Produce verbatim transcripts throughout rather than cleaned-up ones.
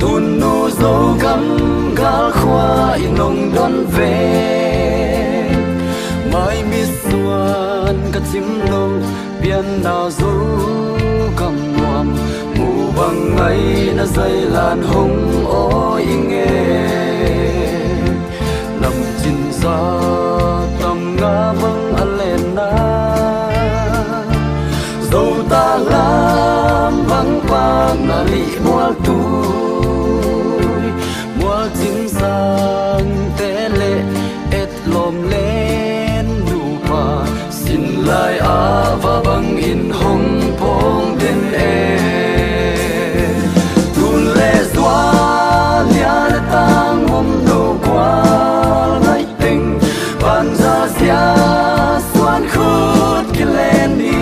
Tunu Zogam galkhua in hong don ve. Mai misuan ka cim lo, pianna Zogam nuam, mu bang ngaina zailan hong awi i nge. Lamcin za tam nga bang a lenna, Zota lam bang pakna lih mual tui, mual cin sangte le et lawm len nupa, sin lai a va bang in hong pawng den e. Tun le zua lia le tang om no kual ngaih teng, banza zia suan khut kilen ni.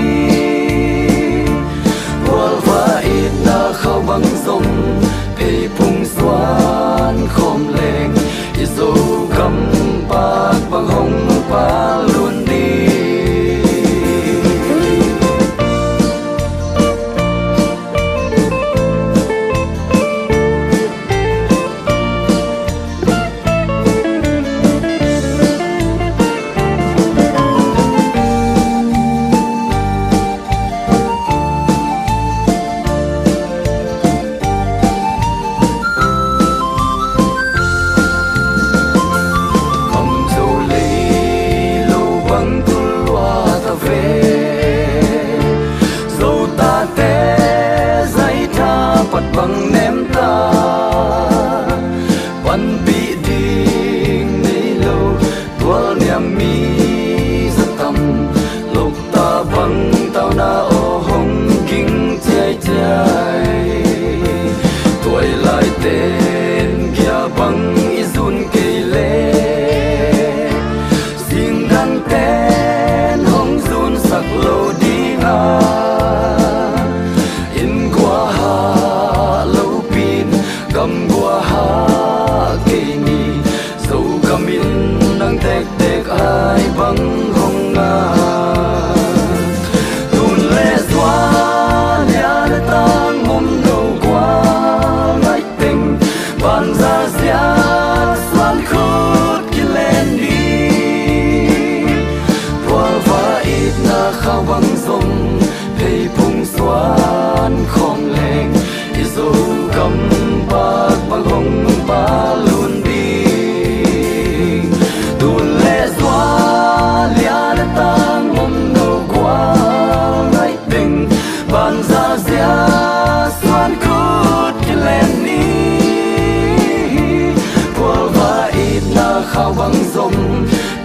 Kual va itna khau bang zong, phei phung suan khawm leng, i Zogam pak bang hong pal lun ni. Kham Zo lei lo bang tul lua ta ve. Zo tate zai tha pat bang nem ta. Panpih ding nei lo tual niam mi za tam. Lok ta bang tauna aw hong ging ciaiciai. Tuai lai ten gia bang i zun kei le, singdang ten hong zun sak lo ding a. Inn guaha lopin gam guaha kei ni. Zogam in nang tektek ai bang hong ngak. Tun le zua lia le tang om no kual ngaih teng, banza zia suan khut kilen ni. Kual va itna khau bang zong, phei phung suan khawm leng, i Zogam pak bang hong pal lun ding. Tun le zua lia le tang om no kual ngaih teng, banza zia suan khut kilen ni. Kual va itna khau bang zong,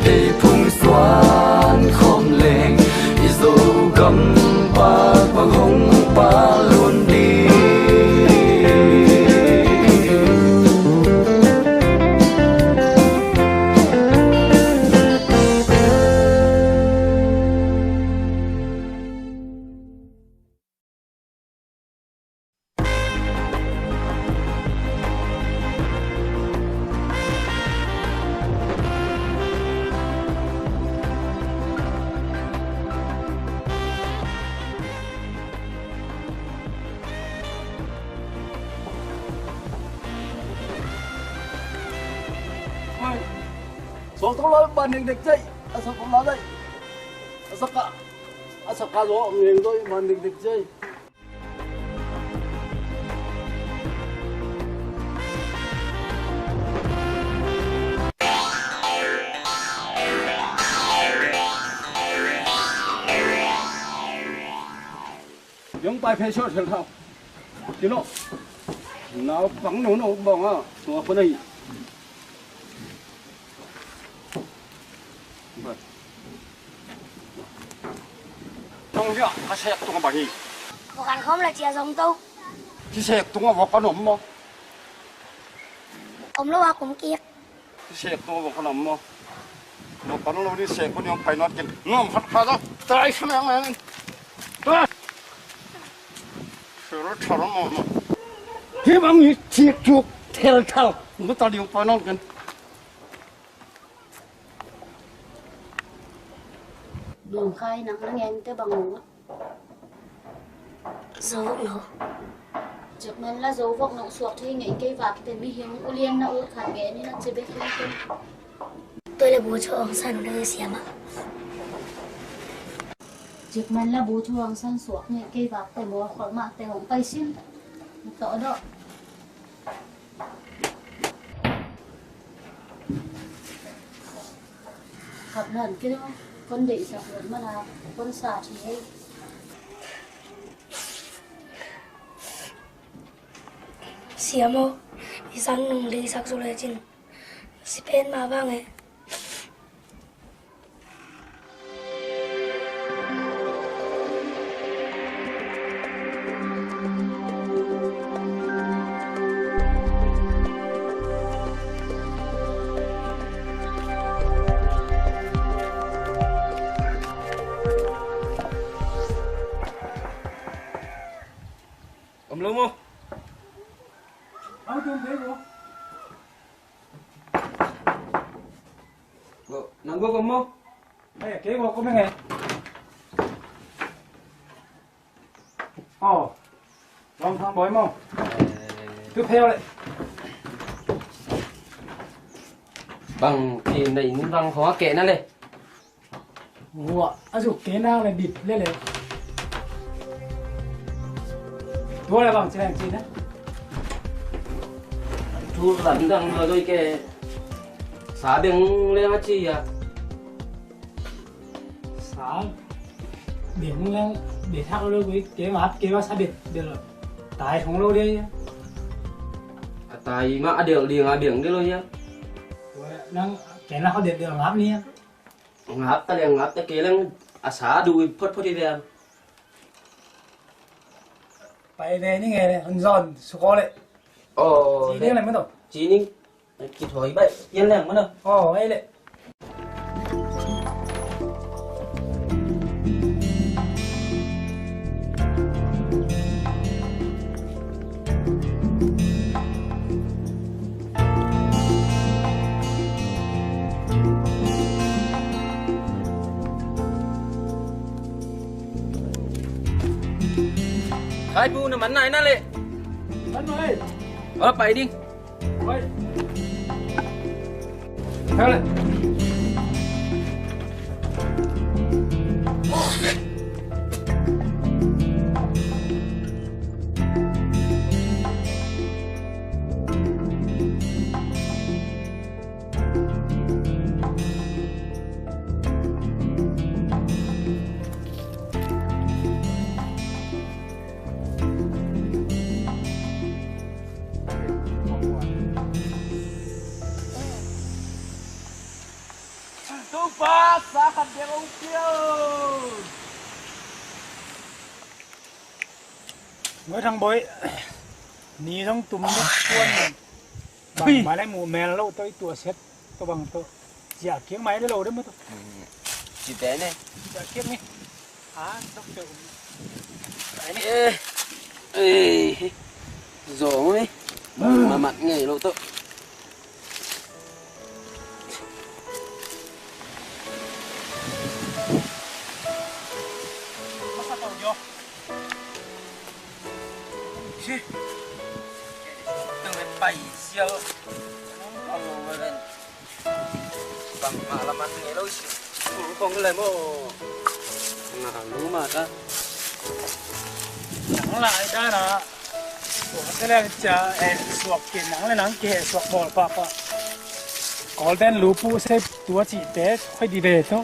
phei phung suan khawm leng, i Zogam pak bang hong pal lun ding. Oi. Sawltak lai ban dikdik cei. A sak lai. A sak a. A sak a lo ngeng doi ban dikdik cei. Yong pai phei sawt sel thau. Kilo. Nau pang no no bawng a. Tua ko nei. Tong dia, ka sek tung bang hi. Bukan khom la cia zong to. Ci sek tung a vok ka nom mo. Om lo a kum kik. Ci sek tung a vok ka nom mo. Lo pan lo ni sek ko ni ong pai not kin. Nom fat kha da. Tai sa nang nang. Ah! Sero charo mo mo. Hi bang ni ci tuk tel tal. Ngu ta di ong pai not kin. Dong khai nang nang en te bang ngut. Zo lo. Cikman la zo vok nong suak thei ngei kei vakte mihing ulian na ut khat nge ni na ci bek hi ken. Tua le bu cu Aung San le siam ah. Cikman la bu cu Aung San suak ngei kei vakte mawl kholh mahte hong pai sin. Na tawh dawh. Khap hlan kei dong, kon deihsak luat mana kon sa thi hei. Siamo, i sang nung lei sak zu le cin. Si pen ma bang e. Om lo maw? Ang tum thei maw? Nang gua ko maw? Ai, kei gua ko meng e. Aw, Lam Thang Bawi maw? Tu phei aw le. Bang, i na inn bang khong a kehna le. Ua, a zuk kehna le bip le le. Tua le bang ci leng ci na. Thu lamdang lo doi ke. Sa beng leng a ci a. Sa beng leng, beng thak lo doi ke, ngap ke wa sa beng de lo. Tai thong lo de. A tai ma a del ding a beng de lo ya. Nang kena ko del del ngap ni ya. Ngap ta leng, ngap ta kei leng a sa du phot phot hi ve. Pai ve ni nge le, hon zon su ko le. Aw, ci ding le maw to. Ci ning. Ki thoi bai, pian leng maw to. Aw, ei le. Hai bu, na man nai na le. Man nai. Aw, pai ding. Oi. Hai le. Topa, sa khat bek hong pia o. Ngoi Thang Bawi, ni zong tum dek puan. Bang mah le muh mel lo, toi tua set, tua bang tua. Zia kiang mai le lo de maw tua. Ci te ne. Zia kiang ni. Ah, dok te um. Ai ni. Eh. Eh. Zong ni. Mamat ngei lo tua. Masa tau jo. Si. Tang le pai sial. Ang lo len. Bang ma la man nge lo si. Kong le mo. Na lu ma ta. Nang lai da na. Suak te le cia, eh, suak ke nang le nang ke suak bawl papa. Golden lupu se tua ci te khoi di ve to.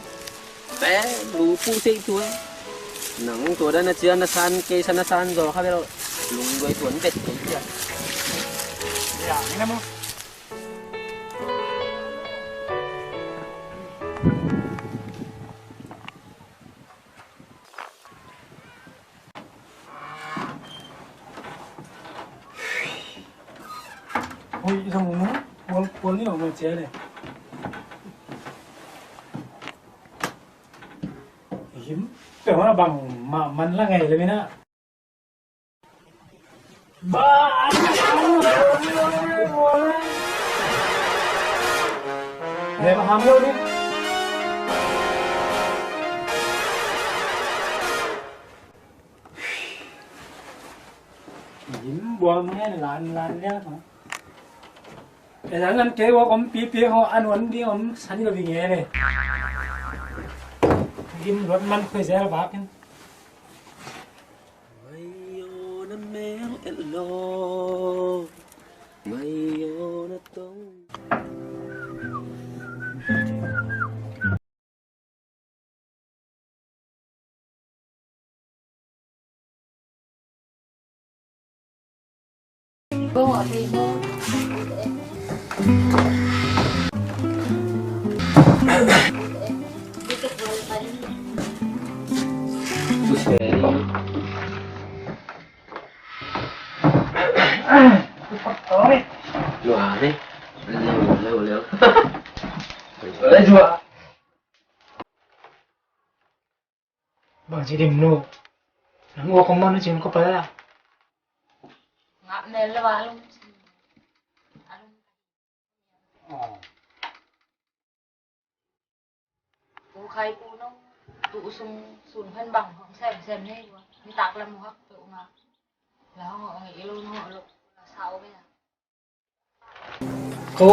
Be, lupu se tua. Nang tua da na cia na san ke sa na san zo kha be lo. Lung doi tuan bet ke cia. Ya, ni na mo. Ui, isang mo, kual, kual ni lo mo cia le. Him, pe mana bang ma man la ngai le mina. Ba, le ma ham lo ni. Lim buang ngen lan lan liang thong. E lan lan kei wak om pipi ho an wan ding om sani lo ding e le. Lim luat man khoi zel bakin. Mai yo na mel et lo. Mai yo na tong. Lua ni. Lua, lua, lua. Bang ci dim lo. Nang ua kong man cin ko pala. Ngap nel lo alung. Alung. Oh. Ko khai pu nong tu sung sun phan bang hong sem sem nei ua. Ni tak lam hak tu nga. La hong hong ilo nong lo. La sao be. Ko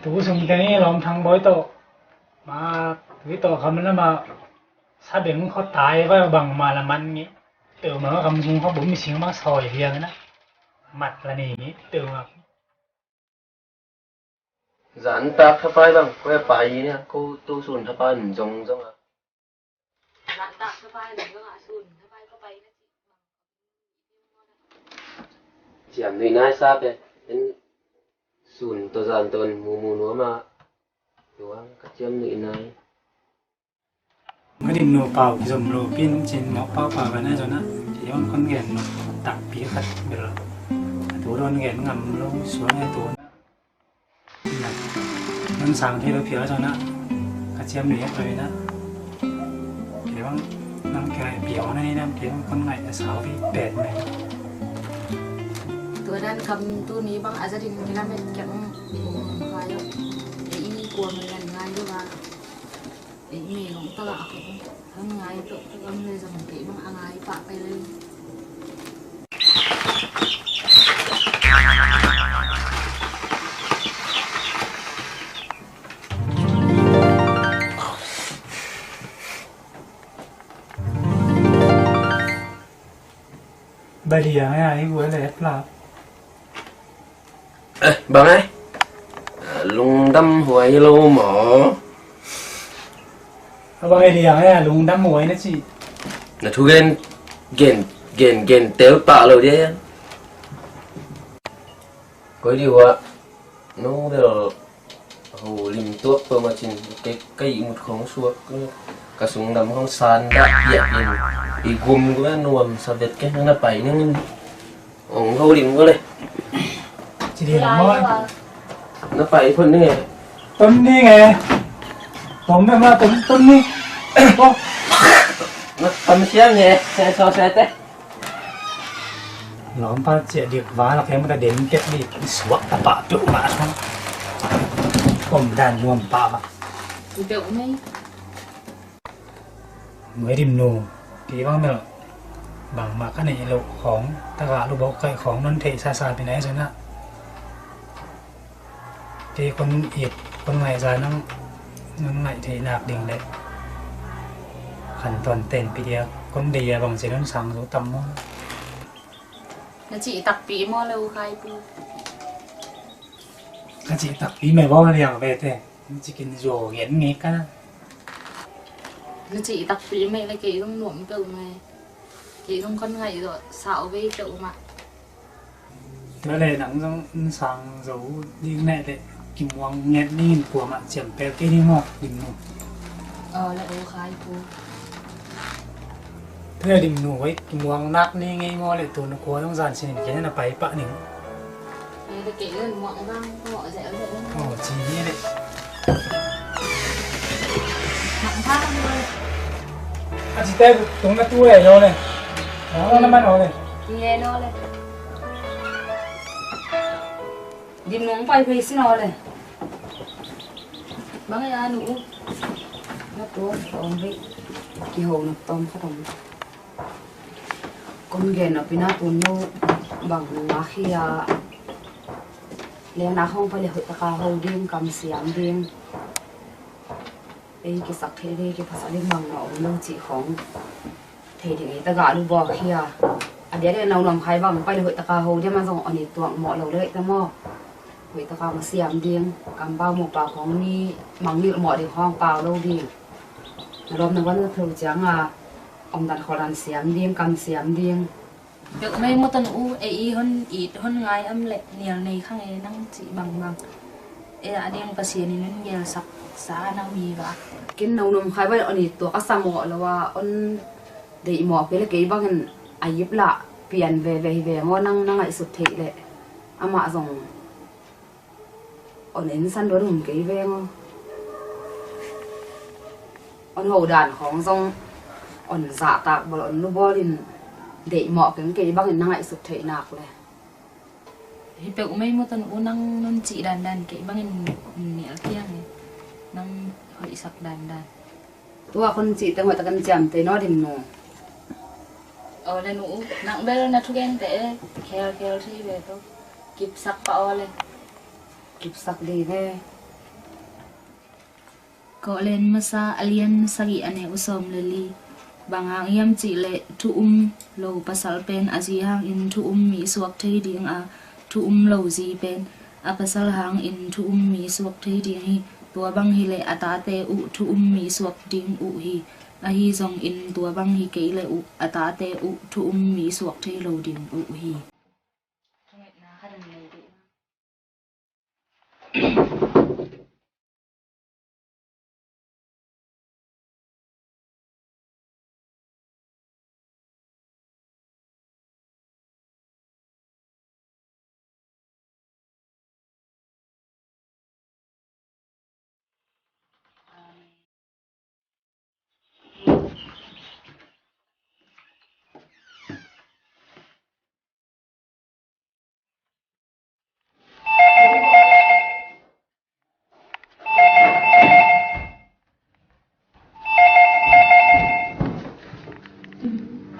tu sung te ni lom thang boi to. Ma tu to kam na ma sa beng kho tai ba bang ma la man ni. Tu ma kam sung kho bum sing ma soi liang na. Mat la ni ni tu ma. Zan tak thapai bang, ko ya pai ni, ko tu sun thapai zong zong a. Zan tak thapai zong zong a, sun thapai ko pai na ci. Ciam nui nai sa pe, en sun to zan to mu mu nuam a. Tuang ka ciam nui nai. Nga dim no pau kizom lo pin cin mawk pau pau ka na zona. Kei hong kon gen no takpi khat bel a tu don gen ngam lo suang a tu na. Nan sang thei lo pia zona. Ka ciam ni het lo ina. Kei hong nang kei pia hong na ni nam kei hong kon ngai a sau pi pet mai. Tua dan kam tu ni bang a za ding kilamet kiang. Ngai lo. Ei i kua mai lan ngai lo ba. Ei mi long ta la ko. Hang ngai to to am le zong te bang a ngai pa pai le. Bali ang ya i gua le plap. Eh, bang ai. Lungdam huai lo maw? A bang ai liang ai a lungdam huai na ci. Na thu gen gen gen gen tel pah lo dia. Koi di huai. No bel ho lim tuak peuhmah cin, ka ihmut khong suak, ka sungdam khong sandah piak in, i gum gum a nuam sa vet kei, na pai ning in. Ong ho lim ko le. Ci di lam maw? Na pai phot ning e. Tom ning e. Tom ning ma tom tom ning. Ko. Na tam siam e, se so se te. Lawm pa ciah dik va lak em ka den kep dik suak ta pah peuh mah thang. Om dan nuam pah mah. Peuh mai. Nuai dim nu. Kei bang mel. Bangmah ka neih loh khawng. Taka lu bawk kaih khawng non theih sasa pi nai sanah. Kei kon it kon ngaihza nang, nang ngaih theih nak ding leh khan tawnten pi dia kon deih a bangci non sang zo tam maw? Na cih takpi maw le u Khaipu? Ka cih takpi meh baw liang vete. Na cikin zo ngen ngei ka na. Na cih takpi meh le kei zong nuam peuh meh. Kei zong kon ngaih zawh sa uh vei peuh mah. Tua le nang zong n sang zo ding neh le kimuang nget ning in kuamah ciam pel kei ding maw dim nu? Aw le aw khai pu. Tua le dim nu hoi kimuang nak ni ngei maw le tua na kua zong zan sinin kei na pai pah ning. Aw ci ni le. A ci te tung na tu e lo le. Aw na man aw le. Dim nong pai phei sin aw le. Bang ya nu u. Na tuam tuam hei. Kiho na tuam kha tuam. Kon gen na pina tuam nu. Bang nungak hi a, lengnak hong pai le hoih taka ho ding, kamsiam ding, ei kisak thei ding, kiphasak ding bang na om lo cih khong thei ding ei tagah lu bawk hi a. A dia le no nuam khai bang pai le hoih taka ho ding a zong on it tuak mawh lo le ta maw. Hoih taka masiam ding, kam pau mawh pau khong ni mangngilh mawh ding khong pau lo ding. Na lawm na van na pheu ciang a, omdan khawldan siam ding, kamsiam ding. Peuh mei maw tanu u, ei i hon it hon ngai am le nial nei kha nge nang cih bangbang. Ei a ding Pasian in hon gelsak sa a nang mi va. Kin no nuam khai va on it tuak a sa mawh lo a, on deih mawh kei le kei bangin a yip lah pian veve hi veng aw, nang na ngaihsut theih leh amah zong on ensan dua dum kei veng aw. On ho dan khawng zong on zahtak bawl, on lu bawlin deih mawh keng kei bangin na ngaihsut theih nak le. Hi peuh mei maw tanu u, nang non cih dandan kei bangin nial kiang e, nang hoihsak dandan. Tua khon cih teng hoih takin ciamteh naw dim nu. Aw le nu u, nang bel na thugente e khelkhel thei ve tawh. Kipsak pah aw le. Kipsak ding e. Kawhlen masa a lian sagih a neu sawm le li. Bang hang hiam cih leh thu um lo pasal pen a zi hangin thu um mi suak thei ding a, thu um lo zi pen a pasal hangin thu um mi suak thei ding hi. Tua bang hileh a tate uh thu um mi suak ding uh hi. Ahi zongin tua bang hi kei le uh a tate uh thu um mi suak thei lo ding uh hi.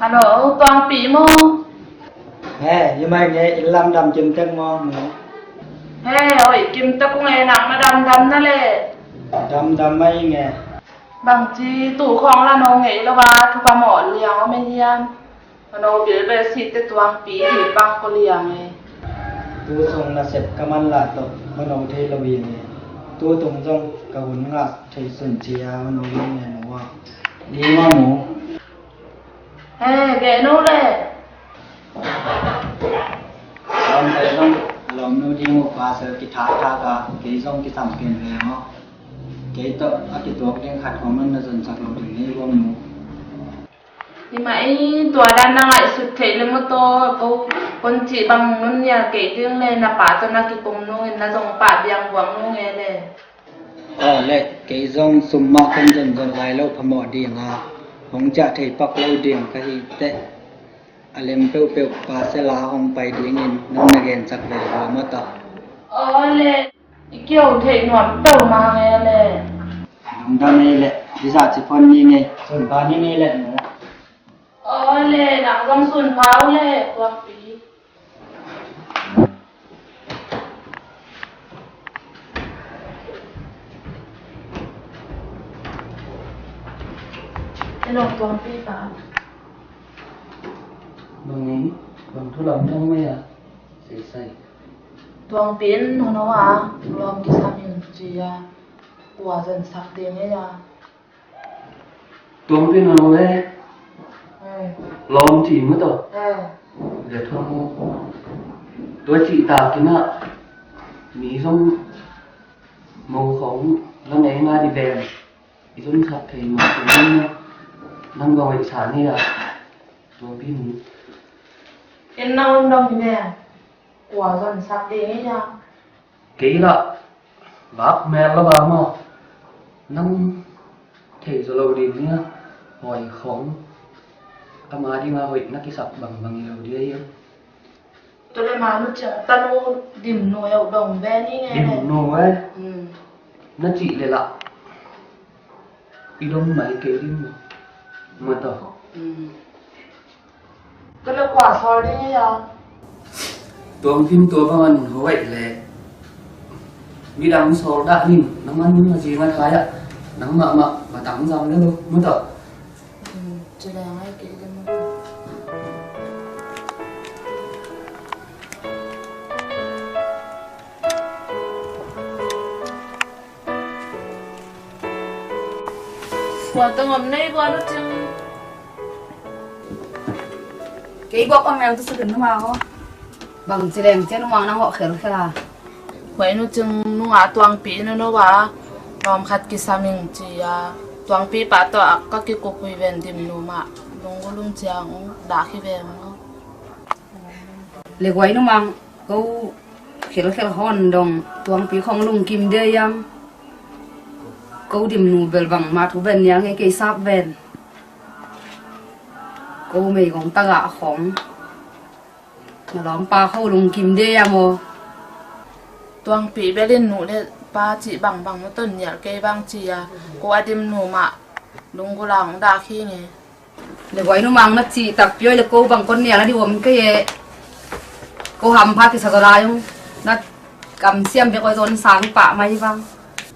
Hello, Tuangpi maw? He, i mai nge, i lamdam kimtek maw? He, oi, kimtek ung e, nang na damdam na le. Damdam mai nge. Bangci tu khawng la no ngei lo va, thupha mawh liang om e hiam? Hono bilbel site Tuangpi hi pang ko liang e. Tu sung nasep ka man la tawh hono thei lo hi nge. Tu tung zong ka hun ngak thei sun cia hono liang nge nu a. Ding a mu. He, geh no le. Lawm pai zong a lawmnu ding uh pasal kithakthak a, kei zong kisam pen ve maw. Kei tawh a kituak ding khat khawng man na zonsak lo ding nei bawm nu. Hi mah ei, tua dan na ngaihsut theih le maw taw, ko kon cih bang nun nial kei ding le na pa tawh na kikum nungin na zong pah biang buang nung e le. Aw le, kei zong sum mah kon zonzon lai lo phamawh ding a, hong ciah thei pak lo ding ka hi teh. A lem peuhpeuh pa sela hong pai dingin nang na gensak ve hua mata. Aw le, i kio theih nuam peuh mah nge le. Lungdam ei le, i zah ci phone ni ngei, sunpha ni ngei le mu. Aw le, nang zong sunpha uh le, Tuangpi. Hello, Tuangpi pa. Bang ei, bang thu lam dong mei a, sei sei. Tuangpi in hono a, lawm kisam in ci a, kua zon sak ding ei a. Tuangpi in hono e. Eh. Lawm ci mu tawh. Eh. Le thong mu. Tua ci ta kina, mi zong mo khong la ngei nga di bem. I zon sak thei ma, nang bang ei sa ni a. Tuangpi in. In na om dong hi ne. Kua zon sak ding ei a. Kei lah vak mel la ba maw. Nang thei zaw lo ding hi a. Hoi khong. Ama ding a hoih na kisak bangbang hi lo ding hi a. Tua le manu ciang tanu Dimnu eu dong ve ni nge. Dimnu e. Hmm. Na cih le lah. I dong mai kei ding maw. Ma tawh. Hmm. Tua le kua sawl ding ei a. Tuangpin tua bang a nung ho ahih leh midang sawl dah ning, nangmah nung a zing a thai ah nangmah mah va tang zang le lo, maw tawh. Ci leng ai kei le maw tawh. Kua tawh ngom nei bua nu cing. Kei bawk ang leng tu sukin numa aw. Bang ci leng cia numa nang hawh khelkhel a. Huai nu cing nungah Tuangpi in a no a lawm khat kisam ing ci a, Tuangpi pa tawh a ka kikupui ven Dimnu mah lunggulh ung ciang dah khi ve maw. Le guai numang ko khelkhel hon dong Tuangpi khong lungkim de yang. Ko Dimnu bel bangmah thu ven niang e, kei sap ven. Ko meigong tagah khong na lawmpa kho lungkim de yang aw. Tuangpi bel in nu le pa cih bangbang maw tawh nial kei bang ci a, ko a Dimnu mah lunggulh a hong dah khi nge. Le guai numang na cih takpi oi le ko bang kon nial a di om kei e. Ko hampha kisa zaw lai ung, na kamsiam bek oi zaw na sang pah mai vang.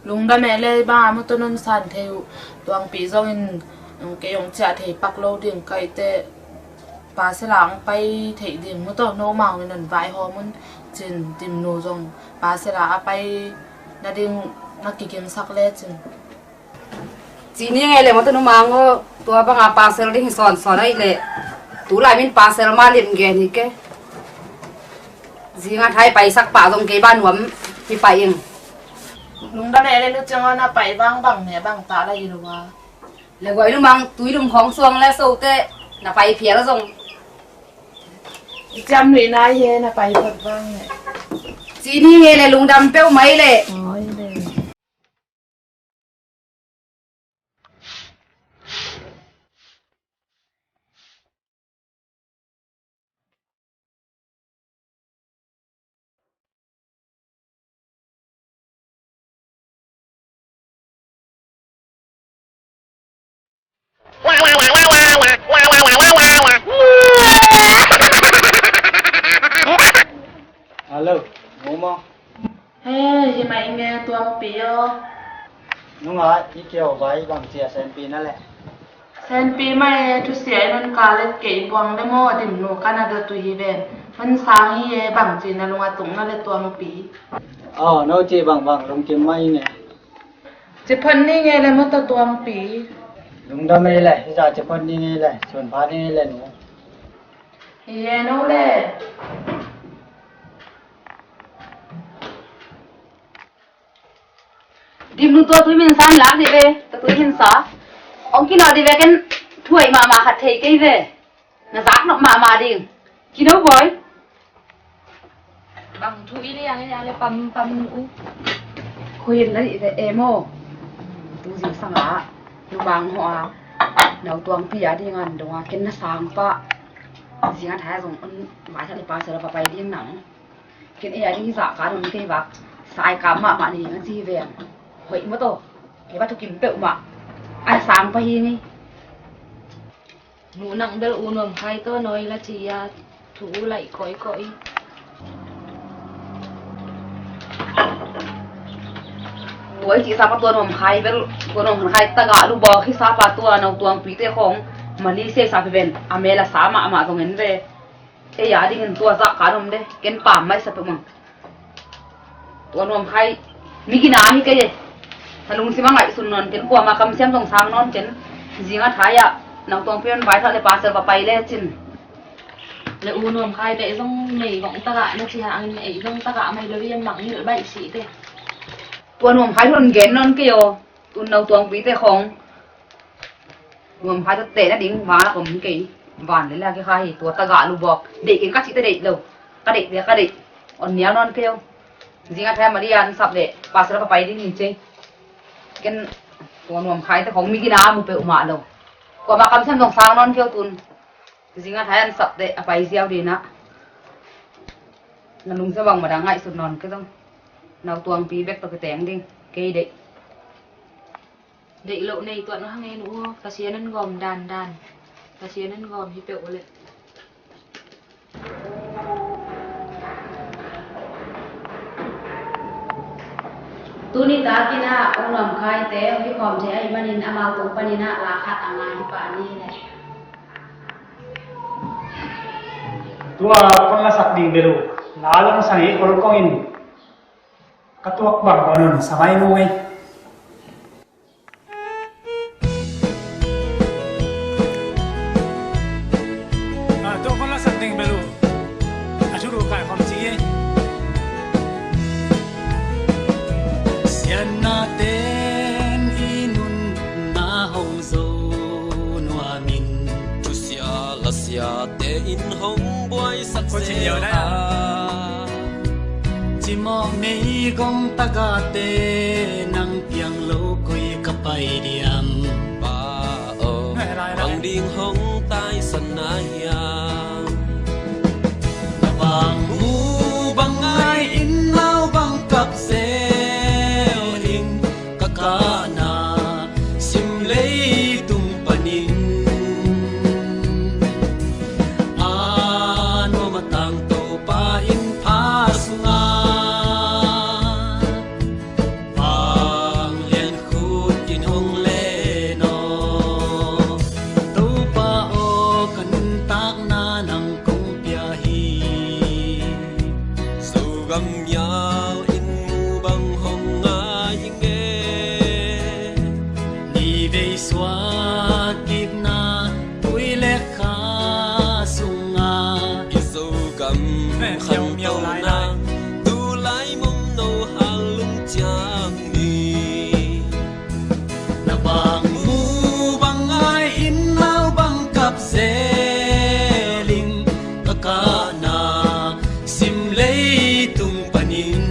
Lungdam e le bang a maw tawh non san thei uh. Tuangpi zongin kei hong ciah thei pak lo ding ka hih teh, pasal a hong pai theih ding maw tawh nomau in non vaihawm un cin, Dimnu zong pasal a a pai nading na kigingsak le cin. Ci ni ngei le maw tawh numang aw, tua banga pasal ding hi sawnsawn ahih leh tulai min pasal mah lim gen hi ke. Zinga thai paisak pah zong kei bah nuam hi pai ing. Lungdam e le nu cing aw, na pai bangbang ne bang tah la hi lo a. Le guai numang tui lum khawng suang le so teh na pai phial zong. I ciam nuih nai he na pai phot bang ne. Ci ni ngei le lungdam peuhmah i le. Oi le. Hello, Momo. He, hi mah i nge Tuangpi aw. Nunga i kio vai bang cia senpi na le. Senpi mai e, thusia i non ka let kei buang le maw, Dimnu ka na dot uh hi ven. Hon sang hi e, bang ci na lung a tung na le Tuangpi. Aw, no ci bangbang lungkim mai ne. Ci phot ni nge le maw tawh Tuangpi. Lungdam e le, hi za ci phot ni nge le, sun pha ni nge le nu. Hi e no le. Dimnu tua tui min sa in lak dih ve, tua tui min sa. Ong kinawh dih ve ken thuai mahmah khat thei kei ve. Na zak nop mahmah ding. Kino bawi. Bang thu i liang i liang le pam pam uh. Khuin na dih ve em aw. Tu zingsang a. Numang hua. Nau Tuangpi a ding an dong a ken na sang pah. Zinga thai zong un vai thak le pa sel a va pai ding nang. Ken ei a ding zah ka nung kei vak sai kam mahmah ni ding a ci veng. Hoih maw taw. Kei va thukim peuhmah a sang pah hi ni. Nu nang bel U Nuam Khai taw nawi la ci a thu u laih kawikawi. Tua i cih sa pa tua Nuam Khai bel tua Nuam Khai tagah lu bawk hi sa pa tua Nau Tuangpi te khawng mani se sa pi ven a mel a sa mahmah zong en ve. Ei a dingin tua zah ka om de, ken pam mai sa peuh mang. Tua Nuam Khai mi gina hi kei e. Na lungsim a ngaihsun nawn ken, kuama kamsiam zong sang nawn ken. Zinga thai ah Nau Tuangpi on vai thak le pa sel va pai le cin. Le U Nuam Khai beh zong mei gong tagah na ci hangin ei zong tagah mai lo i a mang ngilh baih sih te. Tua Nuam Khai hon gen nawn kei aw. Tun Nau Tuangpi te khawng Nuam Khai tawh teh nading vang lak om kei. Van le la kei kha hi tua tagah lu bawk. Deih keng ka cih te deih lo. Ka deih te ka deih. On nial nawn kei o. Zinga thai a mali an sap le pasal ka pai ding in cei. Ken tua Nuam Khai te khawng mi gina mu peuhmah lo. Kuama kamsiam zong sang nawn kei o tun. Zinga thai an sap te a pai ziau dina. Na lungsim bang madang ngaihsut nawn kei zong. Nau Tuangpi bek tawh kiteng ding. Kei deih. Deih loh nei tuan hang en uh, Pasian in gawm dandan. Pasian in gawm hi peuh uh leh. Tuni takin ah ong nuam khaite hong kikhawm thei ahih manin amau tung panin ah la khat a ngai hi pah ni le. Tua kong lasak ding bel uh la lamsang hi, ol kong in ka tuak bang kong nun samai mu ei. Ah, tua kong lasak ding bel uh a thulu kai khawm ci ei. Sianna ten i nunna hong zo nuamin, thusia lasia te in hong buaisak zel a. Cimawh meigong tagahte nang piang lo koi ka pai diam? Pa aw, bang ding hong taisan na hiam? Na bang mu bang ngai in nau bang kap zel ing, ka kahna sim leitung panin. A nuam a tang Topa in pha sunga vanglian khut in hong len aw. Topa aw, ka nuntakna nang kong pia hi. Zogam mial in mu bang hong ngai ing e. Nivei suak kikna tui le kha sunga i Zogam khantohna tu lai mong no hal lung ciang ni. Na bang mu bang ngai in nau bang kap zel ing, ka kahna sim leitung panin.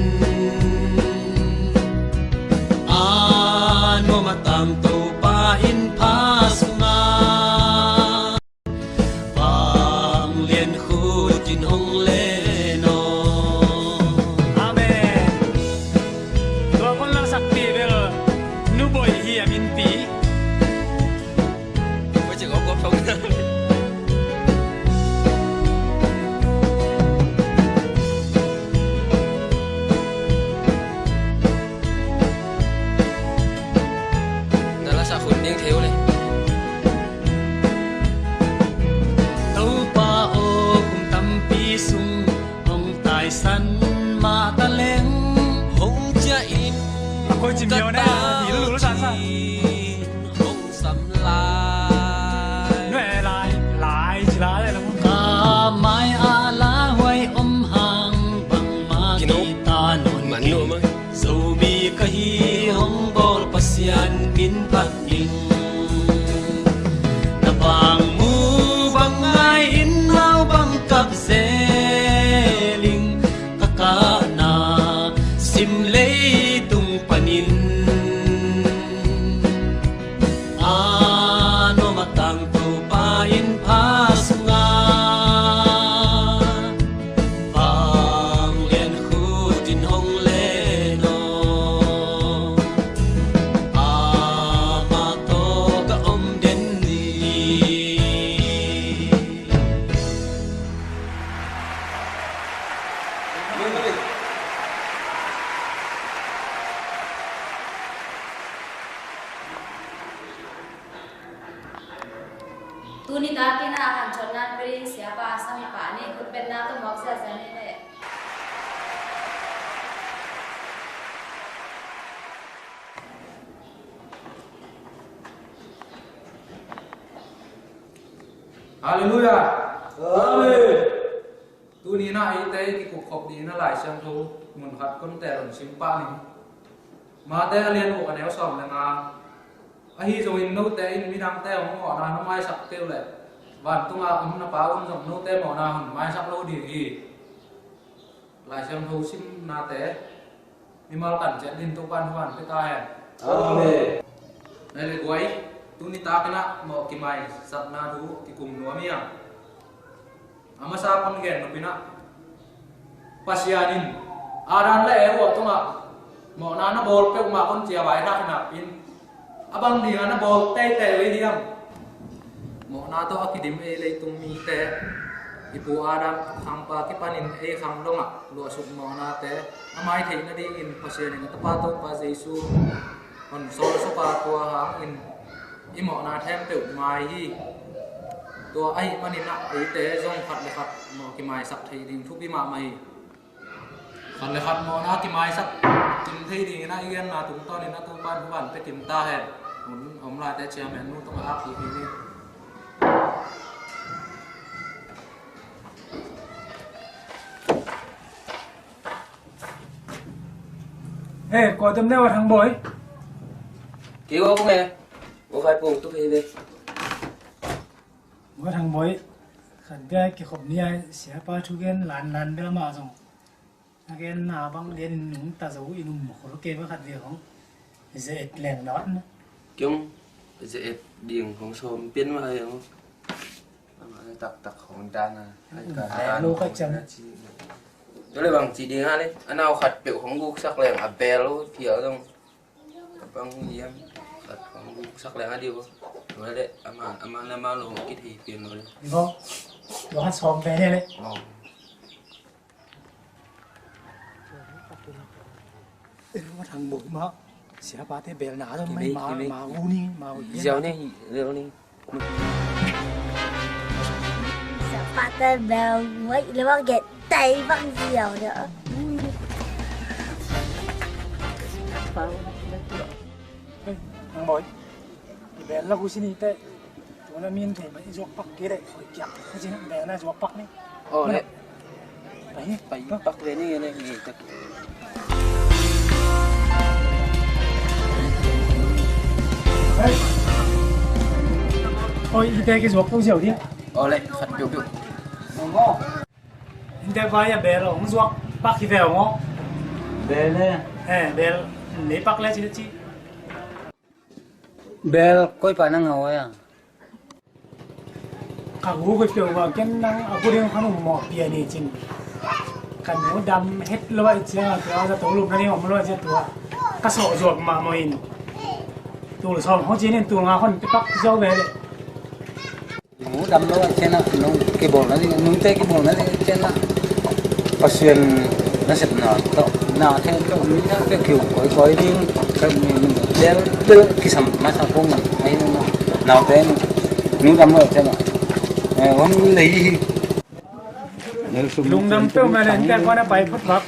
A nuam a tang Topa in pha sunga vanglian khut in hong len aw. Amen. Tua kong laksakpi bel Nu Boi hi a minpi. Na lasak hun ding thei uh le. Topa aw, kum tampi sung hong taisan mah ta leng, hong ciah in a koi cim ka hiau na, tau i lulu sa sa. Cin hong sam lai. Nuai lai, lai ci lai lai la. Ka mai a lauhuai om hang bangmah kino kita non man kino mang. Zomi ka hi hong bawl Pasian min phat ning. Na bang mu bang ngai in nau bang kap zel ing, ka kahna sim leitung panin. A nuam a tang Topa in pha sunga vanglian khut in hong len aw. Amah tawh ka om den ni. Tuni takin a hanthotna pia ding siapa a sam hi pah ni, khutbetna tawh mawk ziahziah ni le. Halleluiah. Amen. Tuni-in ah eite i kikupkhop dingin a Lai Siangtho mun khat kon teel hong sim pah ning. Mate a lian guk a neu sawm le nga. Ahi zongin note in midangte hong mawhna na maisak kei uh leh, vantunga om na Pa un zong note mawhna hong maisak lo ding hi. Lai Siangtho simnate mimal kan ciat dingin Topa'n thupha pia ta hen. Amen. Nai le guai, tuni takin ah mawh kimaisakna thu kikum nuam hi a. A masa pan gen nop in ah, Pasian in Adam le Eva tungah mawhna na bawl peuhmah kon ci a, vaihawmna in a bang dinga na bawl teitei uh hi hiam? Mawhna tawh a kidim ei leitung mite I pu Adam khangpa kipanin ei khang dongah luahsuk mawhnate a mai theih nadingin Pasian in a Tapa Topa Jesu hon sawlsak a, tua hangin i mawhna khempeuh mai hi. Tua ahih manin ah eite zong khat le khat mawh kimaisak theih ding thupi mahmah hi. Khat le khat mawhna kimaisak kim thei dingin ah i genna tungtawnin a Topa in hong pia kim ta hen. Hun om laite chairman nu tungah ak hi hi ni. He, kua tem ne wa Thang Bawi? Kei wa kung e. Wa khai pung tu hei ve. Wa Thang Bawi, khat bia kikhop ni a siapa thu gen lan lan bel mah zong. A genna bang lian in nung ta zo in um khol kei bang khat ve hong. Ze et leng dawt na. Kiong ze et ding hong sawm pian mah hei hong. Amah taktak hong dan a. Ai ka dan lo ka cam. Tua le bang ci ding a le. A nau khat peuh hong guksak leng a bel lo phial dong. Bang hiam khat hong guksak leng a diu. Tua le amah amah na ma lo kithei pian lo le. Lo. Lo khat sawm ve le. Lo. Eh, wa Thang Bawi mah. Siapate bel na dong mai ma, ma gu ni, ma gu ni. Ziau ni, ziau ni. Siapate bel mai le wa get tai bang ziau ni. Eh, Thang Bawi. Bel la gu sini te. Tua na min thei mai zuak pak kei le. Oi kiak. Ka cin bel na zuak pak ni. Oh, le. Pai. Pai pak ve ni le. Ni tak. Oi, i te ki zuak ko ziau dia. Oh, le. Khat piu piu. Inte bai a bel hong zuak pak hi ve hong. Bel e. Eh, bel nei pak le ci ci. Bel koi pa nang hau ya. Ka gu koi peuh ba ken nang a gu ding khan um mawh pia ni cin. Kan mu dam het lo ai cia tua za to lup na ni om lo ai cia tua. Ka sawh zuak mah mawh in. Tul sawm ho cin in tul nga hon pe pak zau ve le. Mu dam lo a cian a, nung kibawlna ding, nungte kibawlna ding cian a, Pasian nasepna tawh na khen tawh mi na pia kiu kawikawi ding, ka mi min bel bel kisam masa kong ahi nung naute nu dam lo a cian a, eh, hong lei hi. Lungdam peuh mah le, nte kua na pai phut bak.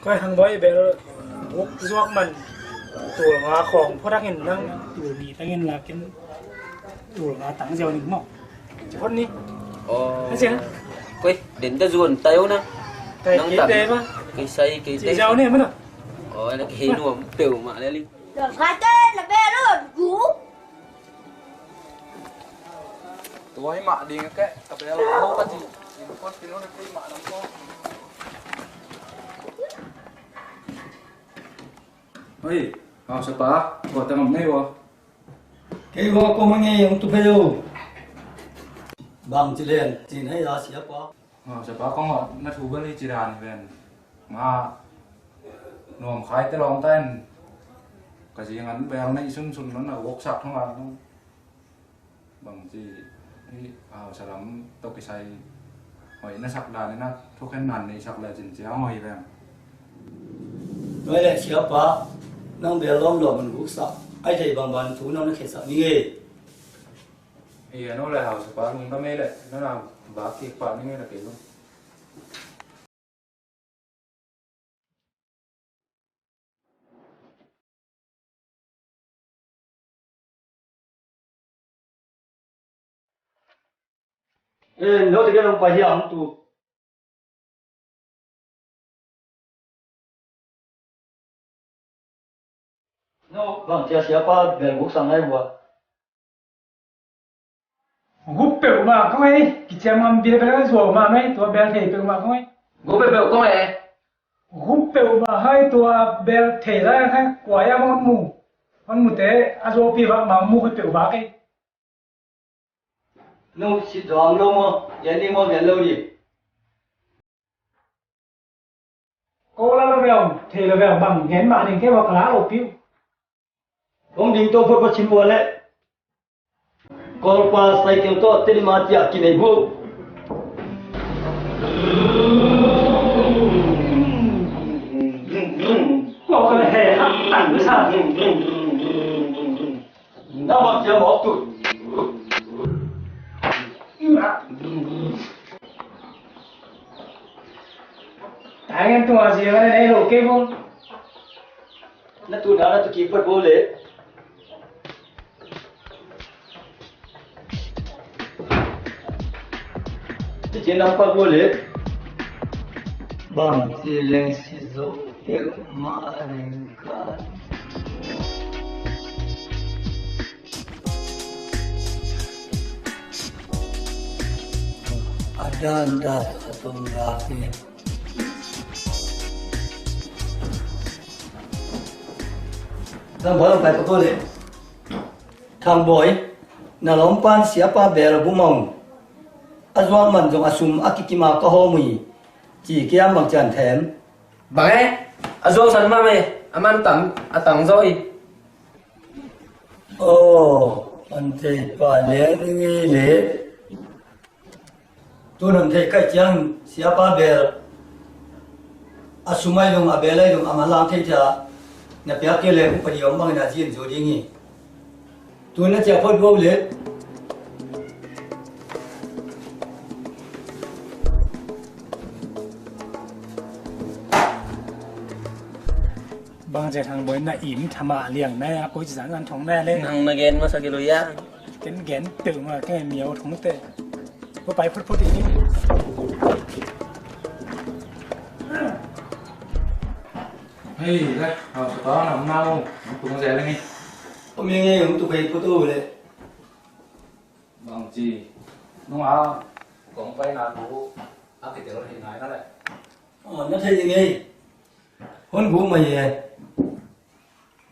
Koi Thang Bawi bel guk zuak man tul nga khawng phot hangin nang tul ni tangin lakin tul nga tang ziau ning maw? Ci phot ni. Oh. Koi den ta zuan tayo na. Kei te ma. Kei sai kei te. Ci ziau ni ma na. Oh, na kei nuam peuh mah le li. Kate na bel lo guk. Tua hi mah ding a keh, ka bel lo ka ci. In pon pin lo na kei mah dang ko. Hei, hausapa, tua tengam ngei ua. Kei ua ko ma ngei ang tu phe yo. Bang ci len, ci na ya siapa. Hausapa kong aw na thu bel hi ci dan hi ven. Nga nuam khai te lawm ta in ka zingan bel na i sunsun nong na voksak thong a nong bang ci hi. Hausa lam tawh kisai hoih na sak dan in a thukhen nan nei sak le cin ciang hoih veng. Noi le siapa nang bel lawm lawm an vuksak ai thei bang ban thu nong na khensak ni ngei. Hi a no le hausapa lungdam ei le nana bak kik pah ni ngei na kei lung. Eh, no te ke long pa hi ang tu. No, bang cia siapa bel vuk sang ai bua. Gup peuhmah kong ei, kiciam ngam bia bel zuau mah noi, tua bel thei peuhmah kong ei. Gup peuhmah kong ei. Gup peuhmah hai tua bel thei lai hai kua ya mon mu. Mon mu te a zuau pi vak ma mu khui peuhmah kei. Nu si zuam lo mo, ya ni mo ya lo ni. Ko la lo veu, thei lo veu, bang gen mah ding kei ua ka la lo piu. Kong ding to phot phot chin bua le. Kawlpa cycle tawh Tedim a ciah kinei bu. Kawlpa he hak tan sa. Na bang ciah mawk tu. Tangen tua zia mana nei lo kei bu. Na tu na na tu ki pat bo le. Ti cin nam pat bo le. Bang ci leng si zo tek ma leng ka. A dan dan a tum ga ki. Thang Bawi, pai pa ko le. Thang Bawi, na lawmpan siapa bel bu mawng. A zuak man zong a sum a kikim a ka hawm uh hi. Ci kiam bang cian them. Bang e, a zuak san mah me, a man tam, a tang zaw hi. Aw, an thei pa le, ni le. Tun hong theih kaih ciang siapa bel a sum ai dong, a bel ai dong, a manlang theih theih a, na piak kei leng upadi om bangin a zin zo ding hi. Tun na ciah phot bo le. Bang cia Thang Bawi na im thama liang na a koi ci zan zan thong na le. Nang na gen masa ki lui a. Ken gen tu ma ke miau thong te. Ko pai phut phut i. Hei le, hau sa ta na na mo. Tung zel ni. Ko mi nge ung tu kai phut u le. Bang ci. Nung a kong pai na tu a kitel hi nai na le. Aw, na thei ding ei. Hon gu mai e.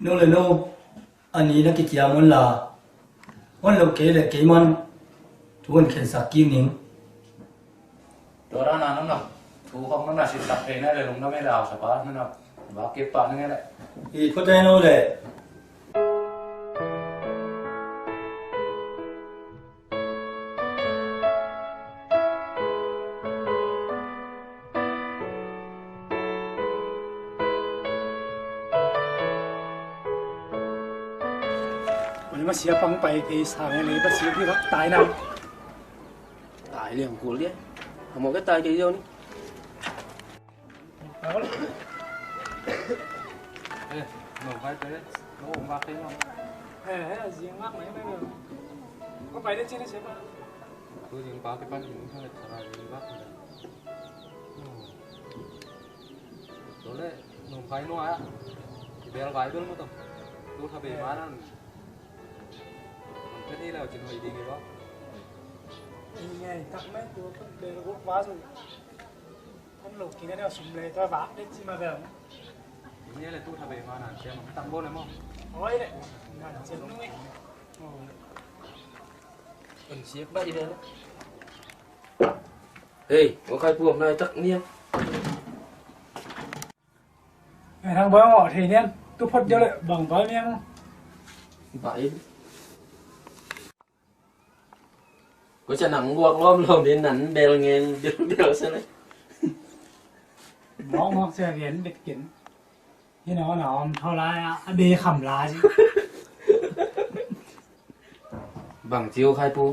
No le no a ni na kiciam un la. Hon lo kei le kei man thu hon khensak kik ning. Tua dan a nana thu khong nana sitsak thei na le lungdam e le au sapa nana ba kip pa nang e le. I khua te no le. Oi, ma sia pang pai thei sa nge le, ma sia ki vak tai na. Tai liang kul dia. Amo ke tai ke yo ni. Eh, no, vai te, no, va te no. Eh, eh, zing mak mai mai. Ko pai de chin se pa. Tu zing pa ke pan zing ka le sa zing mak. Tole, nong pai no a. Bel vai bel mo to. Tu tha be ma nan. Nong pen hi lau chin hoi ding i ba. Ngai tak mai tu bel ko va su. Kan lo kin ne sum le to va de chi ma bel. Ni le tu tha be ma nan sia ma tang bo le mo. Oi le. Nan sia nung e. Kan siak ba i bel. Hei, ko khai puam nai tak niam. Ngai thang bang ngawh thei niam, tu phot diau le bang bal niam. Bai. Ko ca nang guak lawm lawm din nan bel ngeng bel bel sa le. Mawk mawk sia rian bet kin. Hi na na om thau lai a, a be kham lai. Bang ciu khai pu.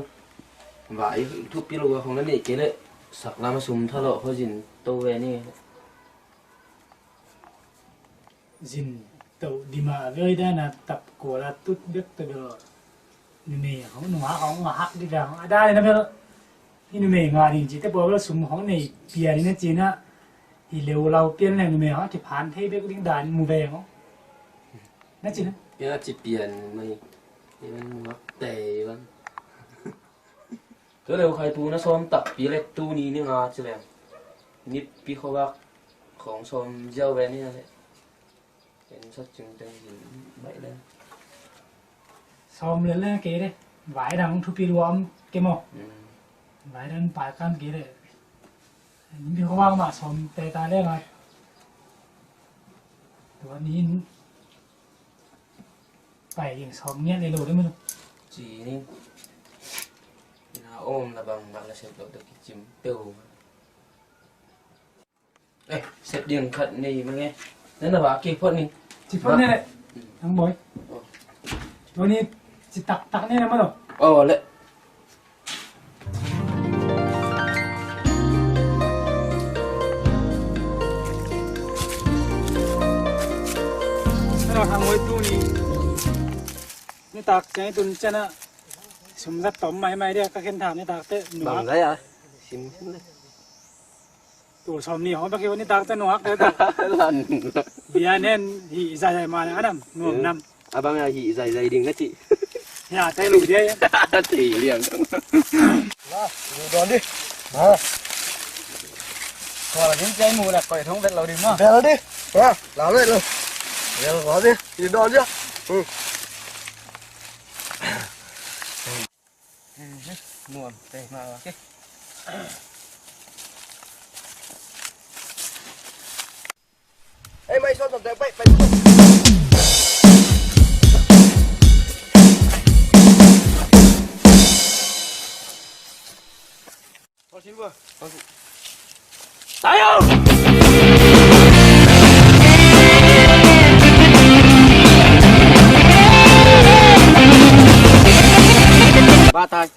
Vai thupi lo khong na nei kei le sak lam a sum tha lo kho zin to ve ni. Zin to dima ve da na tap ko la tut bek to bel. Numei hong nungak hong ngahak di bel a dai na bel. Hi numei nga ding ci te bel sum hong nei pian na ci na. Hi leu lau pian le numei hong kiphan thei bek ding dan mu ve hong. Na ci na. Pian a ci pian mai. Hi man nungak tei ban. Tu leu khai pu na sawm takpi le tu ni ni nga ci le. Nit pi khovak khong sawm ziau ve ni na le. Ken sat cing teng hin baih le. Sawm le le kei de. Vai dang thupi luam ke maw. Mm. Vai dang pai kan kei de. Ni khovak mah sawm te ta le ngai. Tua ni. Pai ding sawm ngiat le lo ding mah lo. Ci ni. Na om la bang bang la sep lo to kicim teu. Eh, sep ding khat nei mah nge. Nan na ba ki phot ni. Ci phot ni le. Thang Bawi. Oh. Tuni ci taktak ni na mah lo. Oh, le. Hello, Thang Bawi, tuni nitak ciang i tun ciang a sum zat tom maimai dia ka khen tham nitak te nuak. Bang zai a? Sim sim le. Tul sawm nih hong bek hi ua nitak te nuak te tak. Lan. Bia nen hi zaizai mah le a nam nuam nam. A bang a hi zaizai ding na cih. Ya, te lu dia. Thei liang. La, lu dawn di. Ha. Kua la ding cai mu la koi thong vet lo ding ma. Vel di. Ha, la vet lo. Vel kua di. Hi dawn dia. Hmm. Nuam te ma wa ke. Ei, mai suan tom te pai pai. Tayo! Ba tai.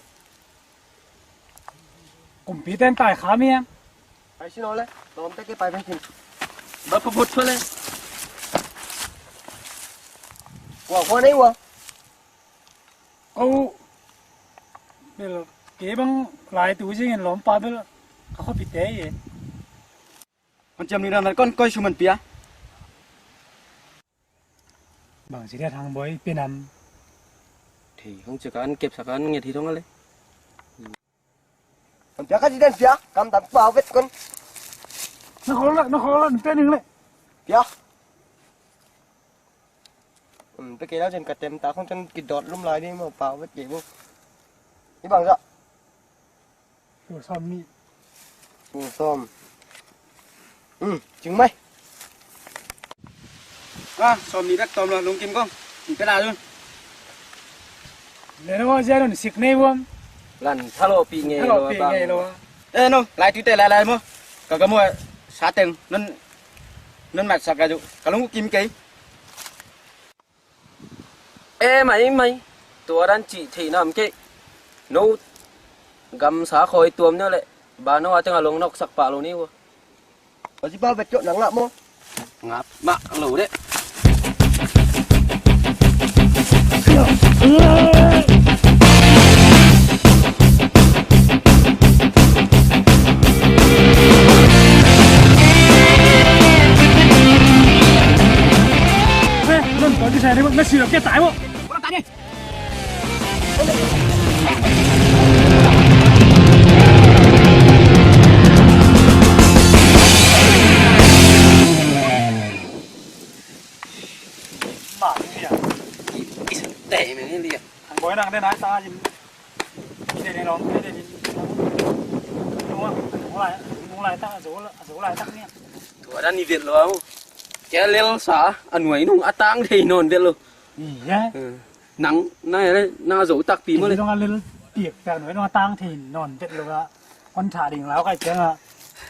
Kumpi ten tai kha mi em. Pai sin ole. Lawm te ke pai pen sin. Ba puput thole. Wa wa nei wa. Ko bel ke bang lai tu jing in lawmpa bel ka khuapite hi. Hong ciam ni dan kon koi su man pia. Bang si dia Thang Bawi pia nam. Thei hong cika an kep saka an nget hi thong ale. Hong pia ka si dan pia kam tam pau vet kon. Na khol la na khol la pia ning le. Pia. Um, pe kei lau cen ka tem ta khong cen kidot lum lai ding maw pau vet kei bu. I bang za. Tul sawm nih. Tul sawm. Um, cing mai. Ah, sawm nih bek tawm lo lungkim kong. Nih pe la lun. Le no zia lun sik nei buam. Lan thalo pi ngei lo bang. Eh no, lai tuite lai lai maw. Ka ka maw sa teng non non mat sak ka ju. Ka lung kim kei. E mai mai, tua dan cih theih nam kei. No gamsa khawi tuam neu le ba no a teng a long nok sak pah lo ni ua. Ua ci pau bet cawh nang ngah maw? Ngap mah lo deh. Thang Bawi nang den ai ta jin. Tua dan i vet lo a mu. Kia lel sa a nuai nung a tang thei nawn vet lo. Nang na na zo takpi maw le. Nang a lel piak ta nuai nung a tang thei nawn vet lo a. Kon tha ding lau kai piang a.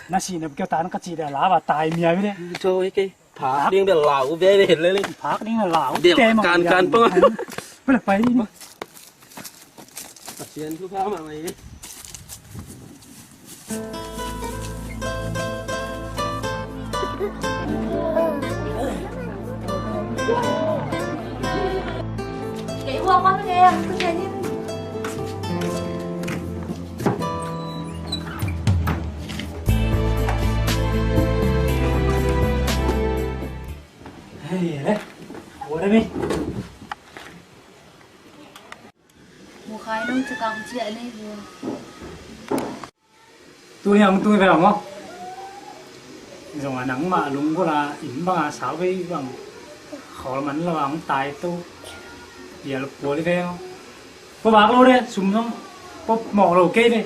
Na si na kio tan ka ci da la ba tai mia ve de. Tho e ke. Phak ding bel lau ve ve le le. Phak ding na lau. Bel kan kan pang. Bel pai ni. Pasian thu pha ma mai. Kei ua kon kei ang tu kei ni. Hei le. Ua da mi. Mukhai nong cakap ciak ni. Tuni ang tuni vel maw? Zong a nangmah lunggulh a inn bang a sau vei bang khawl man lo ang tai tu. Pial pual i veng. Pua bak lo de sum zong pop mawh lo kei de.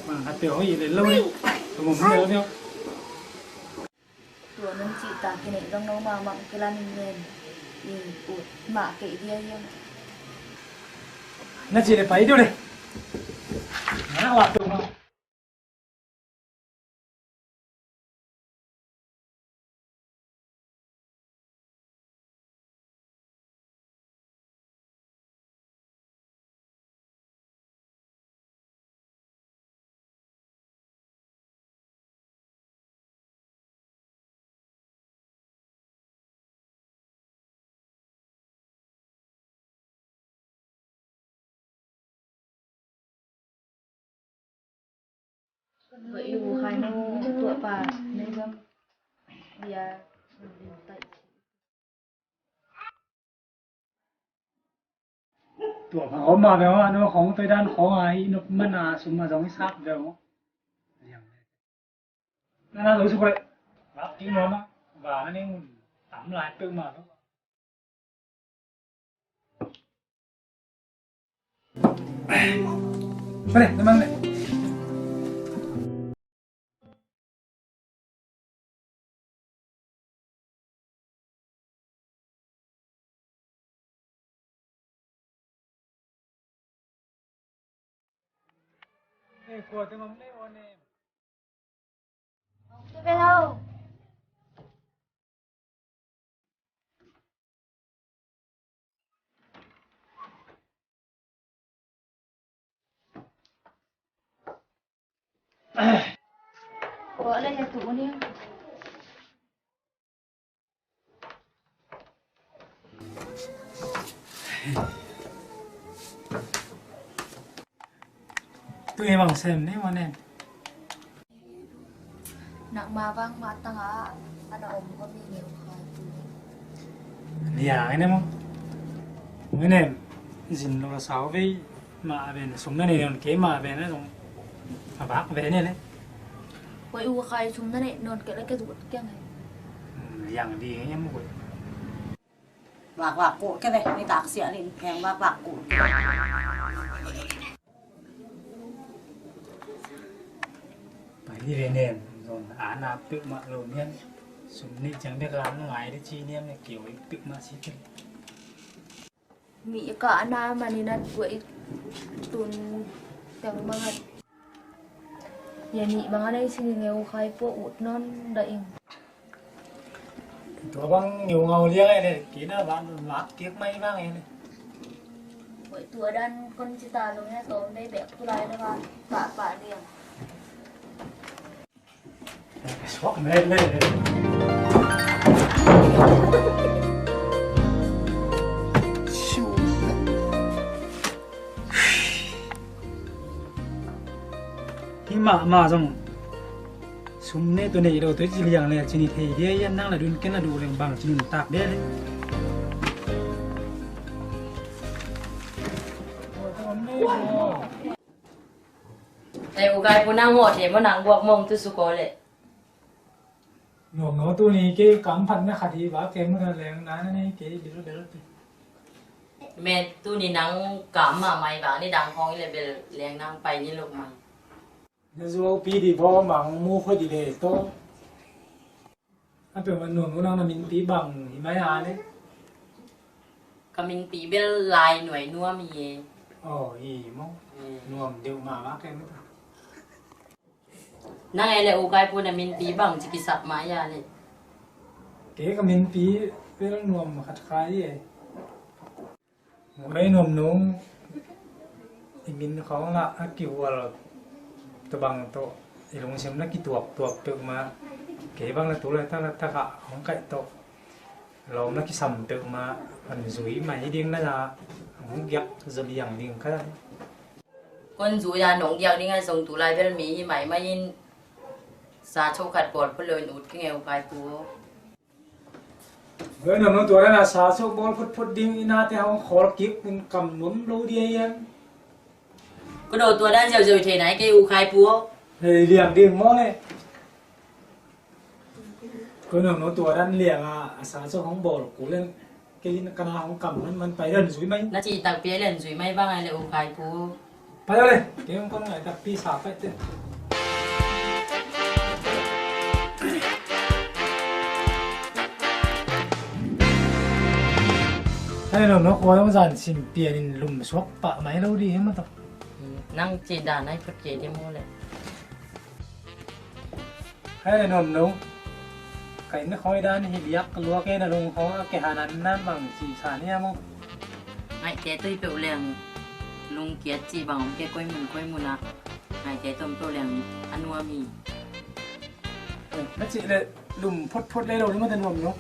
Bang khat peuh hoih lel lo de. Ka mum lel de. Tua nong cih ta kineih zong no mahmah kilan in ven. Ut mah kei dia hiam? Na ci le pai deuh le. Na lak tung. Tua i u khai no tua pa nei gam bia. Tua pa om ma bia ma no khong toi dan khong a i nop man a sum a zong i sak bia mo. Nana zo sukre. Lak ki nuam a. Vang a ning tam lai peuhmah lo. Pale, na mang le. Tui bang sem ni manen. Nak ma bang ma tang a ana om ko mi ni o khai tu. Lia ene mo. Ene zin lo sao ve ma ben sum na ne yon ke ma ben na sum. A bak ben ne. Koi u khai sum na ne non ke la ke zut ke ngai. Liang di ngai mo koi. Vak vak ko ke ve ni tak sia ni pheng vak vak ko. Pai di ve nem zon a na pek ma lo niam. Sum ni chang de ka ngai de chi niam ne kio i pek ma si te. Mi ka ana mani nat gua i tun tang mangat. Ya ni mangan ai sini ngeu khai po ut non da ing. Tua bang ngeu ngau liang ai le kina ban mak kiak mai bang ai le. Tua dan kon cita lo ya tom dei bek tulai le ba pa pa liang. Hi mahmah zong sum ne tua nei lo tua ci liang le cini thei dia yan nang la dun ken la du leng bang ci nun tak dia le. Ei u kai pu nang mawh thei maw nang buak mawng tu suk aw leh. Nuam no tuni kei kam phat na khat hi ba kei mun a leng na na nei kei bil bel ti. Men tuni nang kam mahmah hi ba ni dang khawng hi leh bel leng nang pai ni luk mai. Na zuau pi di baw mang mu khoi di le to. A peuh man nuam lo nang na minpi bang hi mai a le. Ka minpi bel lai nuai nuam hi e. Aw hi maw. Nuam deuh mahmah kei mah ta. Nang e le u kai pu na minpi bang ci kisap mah hi a le. Kei ka minpi bel nuam khat kha hi e. Mei nuam nung i min khawng lah a kihual tabang tawh i lungsim na kituaktuak peuhmah kei bang na tu lai tak lai takah hong kaih tawh lawm na kisam peuhmah an zui mai ding na la hong giak zaw liang ding ka. Kon zui a nong giak ding a zong tu lai bel mi hi mai mai in sa cho khat pawl phu lo in ut kingeu kai pu. Hei, nang nung tua dan a sa suk bawl phutphut ding i nate hong khawl kik in kam nuam lo dia hiam? Ka daw tua dan ziauziau i thei nai kei u khai pu. Hei, liang ding maw le? Ka nang nung tua dan liang a, a sa suk hong bawl kul in kei in ka na hong kam man man pai dan zui mai. Na ci takpi a lian zui mai bang ai le u khai pu. Pai le, kei hong kon ngai takpi sa pai te. Hei lo, no khua zong zan sim pian in lum suak pah mai lo dih hi maw tawh. Nang ci dan ai phot kei dih maw leh. Hei lo, no. Ka inn khoi dan hi liak luak e, na lung khong a ke hanan nan bang ci sa ni a maw. Ngaihte tui peuh leng lungkiat ci bang om ke, koi mun koi mun ah ngaihte tom peuh leng a nuam hi. Na cih leh lum photphot le lo ni maw, ta nuam lo.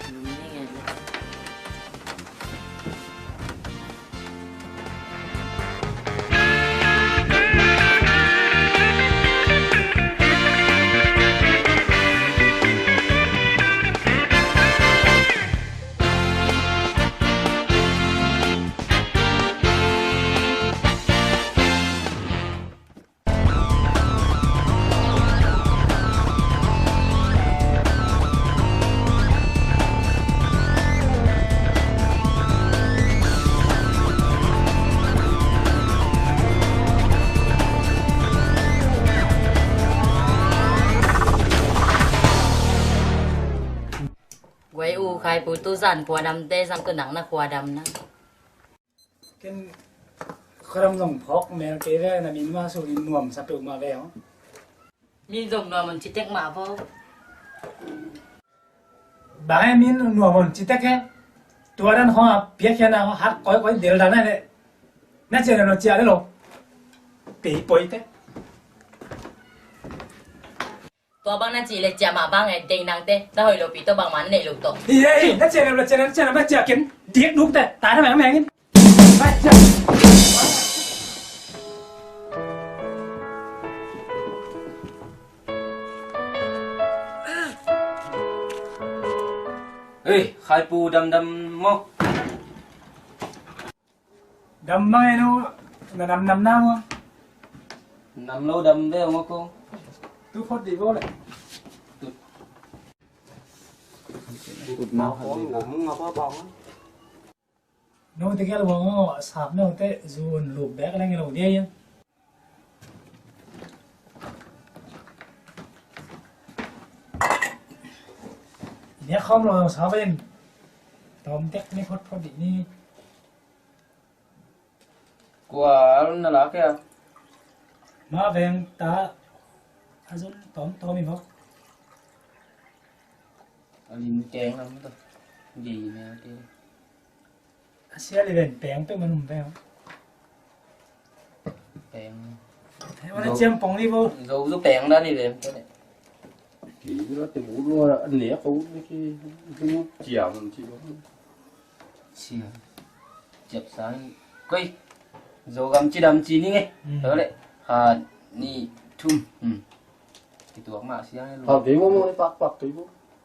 Lum ni nge le. Guai u, Khaipu tu zan khua dam te, sam tu nang na khua dam na. Ken khuadam zong phawk mel kei ve, na min mah su in nuamsa peuhmah ve aw. Min zong nuam on ci tek mah vo. Bang e min nuam on ci tek e. Tua dan hong a piakhia na hat koi koi del dan e le. Na cia le lo cia le lo. Pei poi te. Tua bang na cih leh ciah mah bang e, dei nangte, na hoih lopi tawh bangmah na neih loh tawh. Hi, hi, na ciah leh, na ciah leh, na ciah leh, na ciah ken dik nuk te, tai na meng meng in. Hei, Khaipu damdam maw? Dam bang e no, na dam nam na maw? Nam lo dam ve ong ko. Tu phot di bo le. Tut. Tut na ko. No te gel bo ngo sap no te zu un lup bek leng lo dia ya. Nia khom lo sap en. Tom tek ni phot phot di ni. Kua na lak e a? Ma veng ta a zon tom tom i vok. A lim keng lam ta. Gei me te. A sia li ven peng pe manum veng. Peng. He wana ciam pong li vo. Zo zo peng da ni veng pe. Ki la te bu lo a ne ko ki bu ciam ci. Sia. Ciap sang. Koi. Zogam cidam ci ni nge. Tole. Khat, nih, thum. Kituak mah sia nge. Khat kei bo mo ni pak pak kei bo.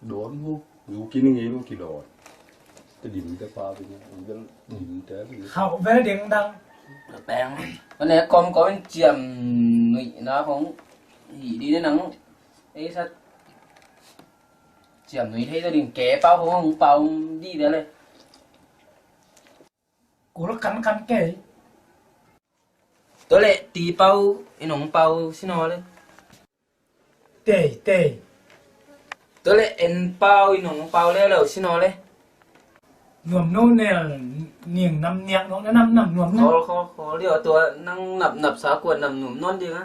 Don bo. Zu ki ni nge lo ki don. Te dim te pa bi nge. Vel dim te bi nge. Khau vel ding dang. Peng. Wane kom kom ciam nui na hong. Hi di ne nang. Ei sat. Ciam nui thei ta ding ke pau hong pau di de le. Kul kan kan kei. Tole ti pau i nong pau sino le. Tei tei. Tole en pau i nong pau le lo sino le. Nuam no nel ning nam niak no na nam nam nuam no. Khol khol khol dio tua nang nap nap sa kuan nam nuam non ding a.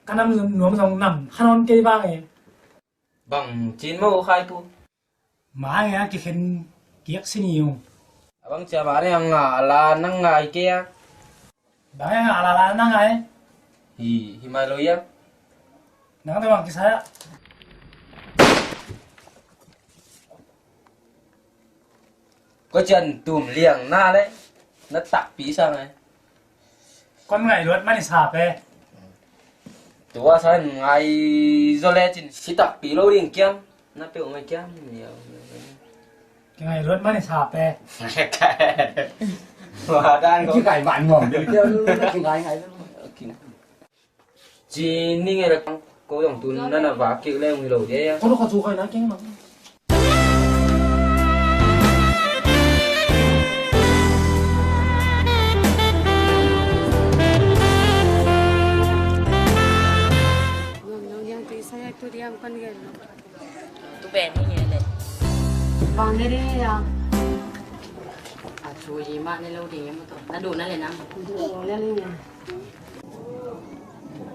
Ka nam nuam zong nam hanon kei bang e. Bang cin mo khai pu. Mai a kikhen kiak sini ung. Abang cia ma ne anga ala nang ngai ke a. Bang e anga ala ala nang ngai. Hi hi mai lo ya. Nang te bang kisaya. Ko cian tum liang na le na takpi sang e. Kon ngai luat mani sa pe. Tua sa ngai zo le cin si takpi lo ding kiam. Na pe ngai kiam. Ki ngai luat mani sa pe. Wa dan ko. Ki ngai ban ngom de kiam. Ki ngai ngai. Ci ning e la ko yong tun na na va kik le ung hi lo dia ya. Ko lo ko cu kai na keng ma. Nong yang ti sa ya tu dia pan ge. Tu ben ni le. Bang de de ya. Thu yi mah ne lo ding e maw tawh. Na duh na le nam. Duh le ning e.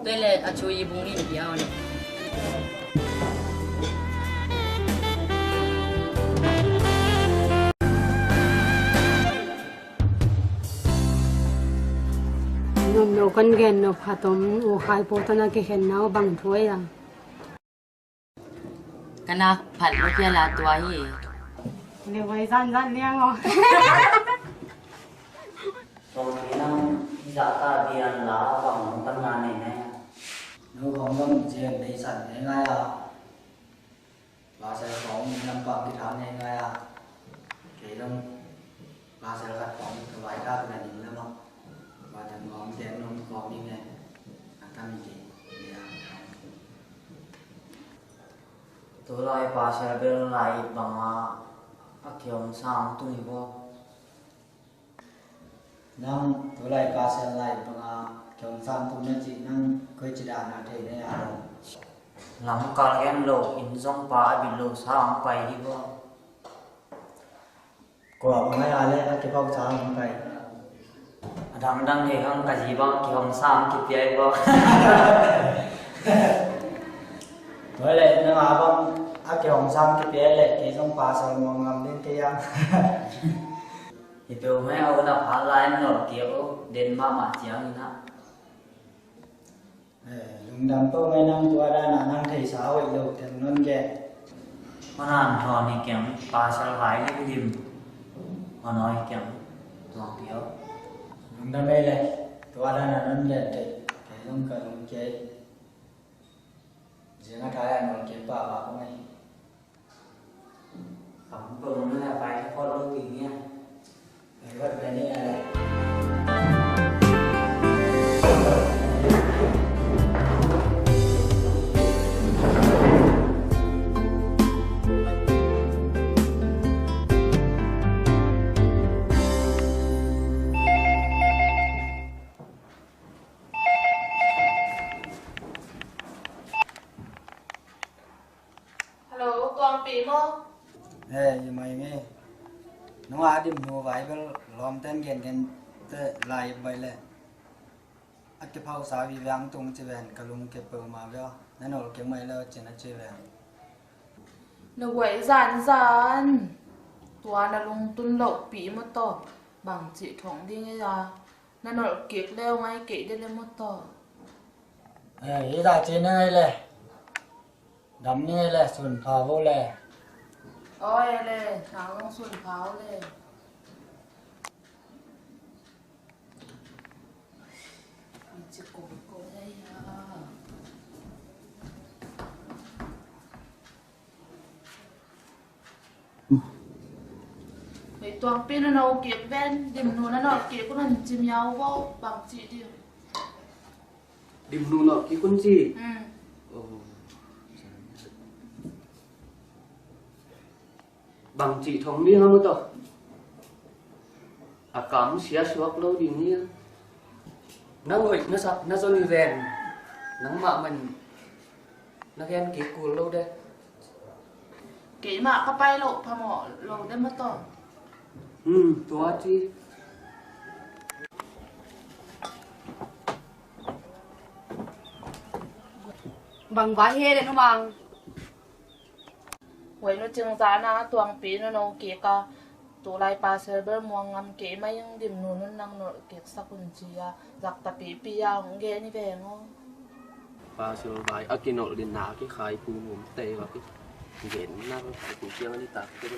Tua le a thu yi bung nih in pia aw le. Nopnop kan gen nop khat om, U Khai Pu tawh na kikhenna uh bang thu ei a? Ka nak phat lo kia la tua hi. Le vai zan zan liang aw. Tawng ni nang i zahtak dian la bang tam na nei na. No khong bang cian nei san nei ngai a. Pasal khong lampang kithat nei ngai a. Kei dong pasal khat khong ka vai tak na ning lam a. Tua teng khong teng nong khong ning e. A tam i kei. Nia. Tulai pasal bel lai banga a kiom sang tung hi bo. Nang tulai pasal lai banga kiom sang tung na ci nang koi ci dan a thei ne a lo. Lam kal gen lo in zong pa a bil lo sang pai hi bo. Kua bang ai a le a kibang sa hong kai. A dangdang hi hong ka zi bang kihong sa hong kipia hi bo. Tua le nang a bang a kihong sa hong kipia le kei zong pasal muang ngam ding kei ang. Hi peuh mai a u na pha lai nol kei u den mahmah ciang hi na. Eh, lungdam peuh mai nang tua dana nang theisa hoih lo teng non gen. Manan thawn hi keng pasal vai limlim. Manoi keng tuang pio. Lungdam ei le tua dana non gen tei. Kei lung ka lung kei. Ziang a thai a nol kei pa va ko mai. Kam peuh nung le a pai ka khawh lo ti ngian. Vet vet ni a le. Hello, Tuangpi maw? Eh, i mai nge. Nunga dim nu vai bel lawm ten gen gen te lai bai le. A kiphausa vive ang tung ci ven ka lung kep peuhmah ve aw. Na nolh keng mai le aw cin a ci ven. Na guai zanzan. Tua na lungtun lohpih maw tawh. Bangcih thong ding ei a. Na nolh kik le aw ngai keih de le maw tawh. Eh, i zah ci na ngai le. Dam ni le, sun pha vo le. Oi le, nang long sun pha vo le. Ci kong kong ai ya. Hei Tuangpi na no kik ven, dim nu na no kik un han cim yau vo, bang ci dim. Dim nu no kik un ci. Hmm. Oh. Bang cih thong ding a maw tawh. A kam sia suak lo ding hi a. Nang hoih na sak na zon hi ven. Nangmah man na gen kik kul lo de. Keimah ka pai loh phamawh lo de maw tawh. Hmm, tua ci. Bang vai he le numang. Huai nu cing zahna Tuangpi nu no kik a, tulai pasal bel muang ngam kei mai ing, dim nu nun nang nolh kik sak un ci a, zak ta pipi a hong gen hi veng aw. Pasal vai a kinolh din na kikhai pu mum te va ki gen na va khai pu kiang a ni tak te.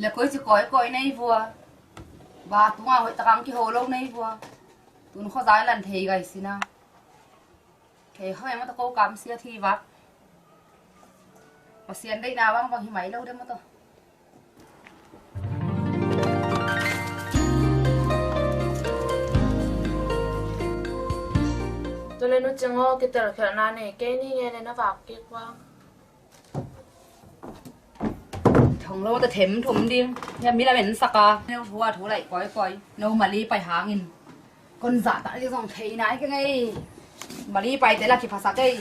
Le koi ci koi koi nei vua. Ba tunga hoih takang kiho lo nei vua. Tun khawzai lan thei gai sina. Kei hoi maw tawh ko kam sia thi vak. Pasian deihna bang bang hi mai lo de maw tawh. Tule nu cing aw, kitelkhialhna nei kei ni nge le na vak kik vang. Thong lo ta them thum ding. Hia mi la men saka. Neu hua thu lai koi koi. No mali pai hangin. Kon za ta li zong thei nai ke ngai. Mali pai te la ki phasak ei.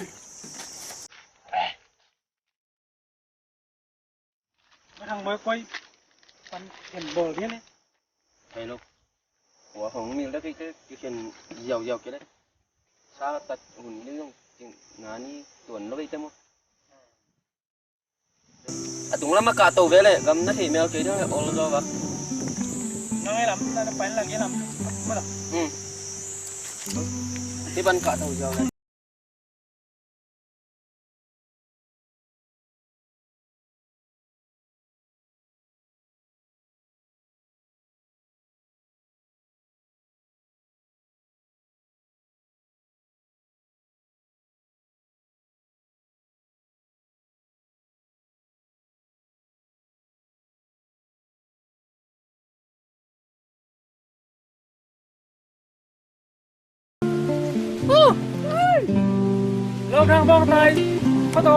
Thang boi koi. Pan khen bawl ding a ni. Thei lo. Ua hong mil da kei te kikhen ziauziau kei le. Sa tat hun ding zong cing nga ni tuan lo kei te maw? A tung lam a kahto ve le gam na thei mel kei ding le ol zaw va. Nang e lam na pan lang e lam. Mala. Hmm. Hi ban kahto ziau ve. Lo thang bang tai. Khato.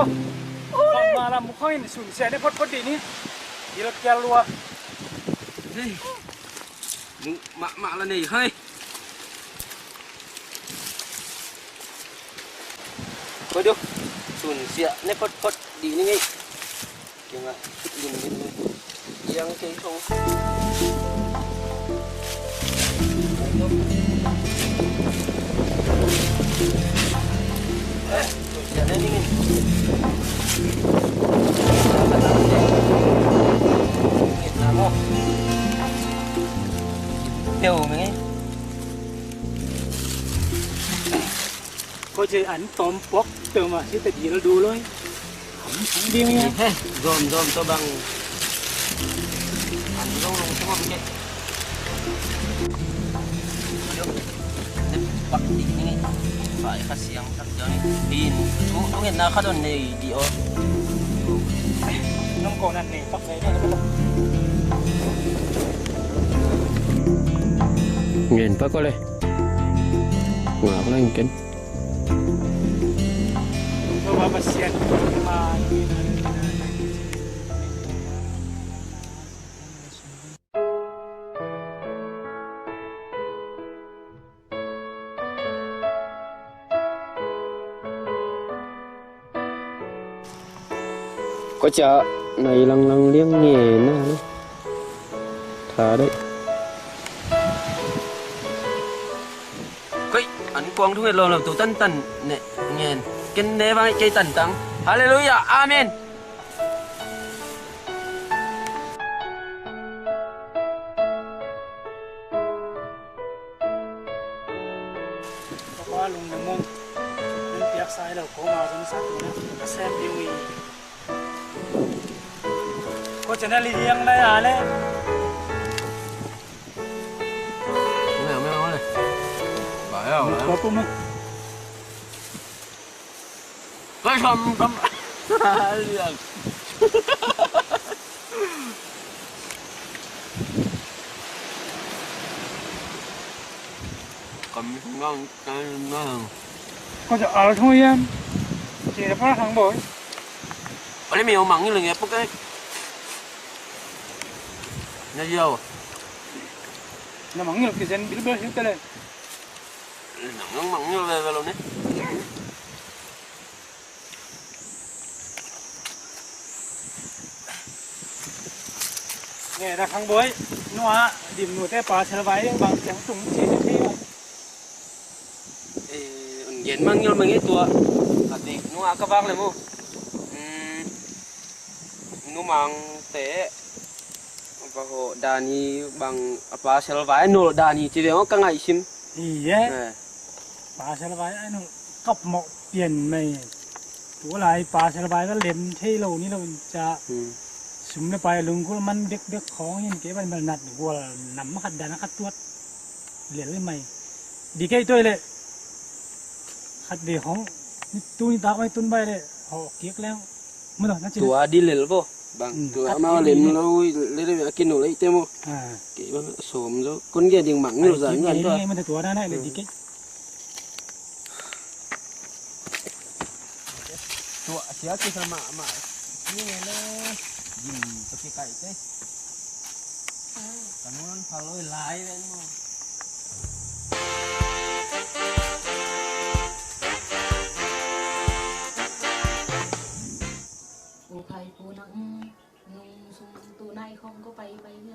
Bang ma lam mukhang in sun sia ne phot phot di ni. Dil kial lua. Hei. Mu ma ma la nei hai. Koi do. Sun sia ne phot phot di ni ngei. Kiangah lim lim le. Kiang kei thong. Teu menge. Ko je an tom pok teu ma si te dil du loi. Am sang ding ya. He, zom zom to bang. An zom long to bang ke. Yo. Pak di ni. Bai ka siang tak jang ni. Din. Tu tu ngen na ka don nei di o. Nong ko nan nei pak nei na. Ngen pak ko le. Ngak na ngen. Ko cia nai langlang liang nge na. Tha dai. Koi, an kuang thung et lawm lawm tu tantan ne ngen. Ken ne bang kei tantang. Halleluia. Amen. Ko lung na mong. Lung piak sai lo ko ma zong sa tu na. Ka sem ding wi. Ko channel hi hiang lai a le. Mèo mèo này. Bảo heo hả? Có pum á. Có sâm sâm. Liền. Có ngon, ngon. Có chả ở thôi em. Chỉ là phát hàng bội. Ở đây mèo mặn như là nghe bốc ấy. Nó dâu. Na mangngilh kizeng bilbel hi tele. Na mangngilh veve lo ne. Nge na khang boi. Nua dim nute pa sel vai bang siang tung ci ci ci. Eh, un gen mangngilh mangngilh tua. Ka dik nua ka vak le mu. Hmm. Numang te. Baho dani bang a pasal vai nol dani ci veng ka ngai sim. Iye. Eh. Pasal vai anu kap mo pian mai. Tu lai pasal vai ka lem thei lo ni lo cha. Hmm. Sum le pai lungkul man bek bek khong in ke ban bal nat gual nam khat dan khat tuat. Lel mai. Di kei toi le. Khat ve khong. Ni tu ni tak mai tun bai le. Ho kiek leng. Tua di lel bo. Bang. Tua ama lem lo le le a kinu le te mo. Ke bang som zo. Kon ge ding mang lo za ngan tua. Tua na na le di ke. Tua sia ki sama ma. Ni le. Ding to ki kai te. Kanun phaloi lai ven mo. U khai pu nang nung sung tu nai khong ko pai pai ni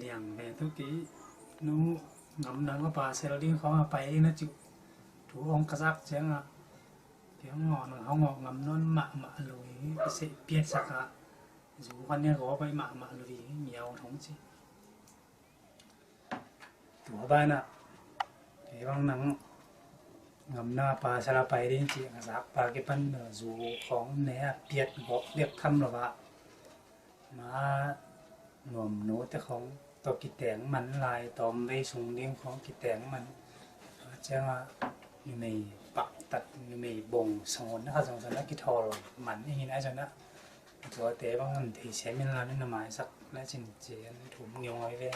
Liang ve tu ki nu ngam nang a pasal ding khawng a pai ding na cih thu hong ka zak ciangah, kiang ngawh nang hong ngawh ngam nawn mahmah lo hi, ka seh piatsak ah zu khan nia gaw pai mahmah lo hi, miau thong ci. Tua banah kei bang nang ngamna pasal a pai ding cih a zakpa kipan zu khawng ne a piat gawp dek tham lo ah, ma nuamnu te khawng tawh kiteng man lai, tawmvei sung ding khawng kiteng man. Tua ciangah numei paktat, numei bong sangon na kha zong sanah kithawl man ing in ai sanah. Tuate bang an thei siam in la, na maisak le cin ci an thum ngiau ngai ve.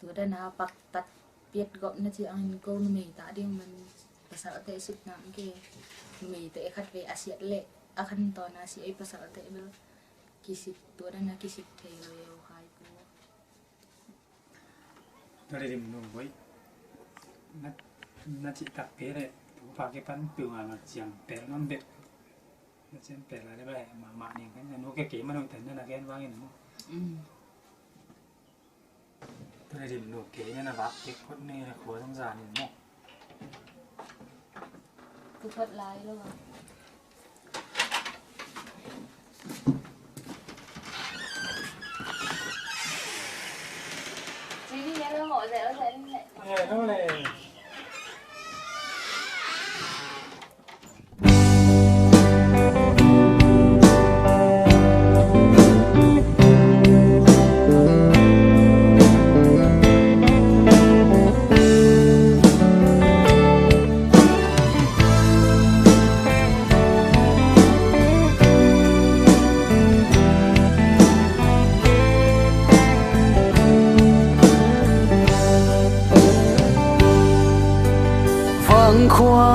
Tua dan a paktat piat gawp na ci ang in ko numei ta ding man, pasal te sut nang ke. Numei te khat ve a siat le a khan tawn a si ei pasal te bel kisit, tua dan a kisit thei lo yo hai pu. Tua le dim nu boi. Na, na cih takte le tu pa kipan piu a ngak ciang pel ngam bek. Na ciang pel a le ba ma ma ning kan nu ke ke manu ten na na gen wang in mu. Mm. Tua le dim nu ke na na vak ke kot ne na khua zong zan in mu. Ku thot lai lo. Vang khua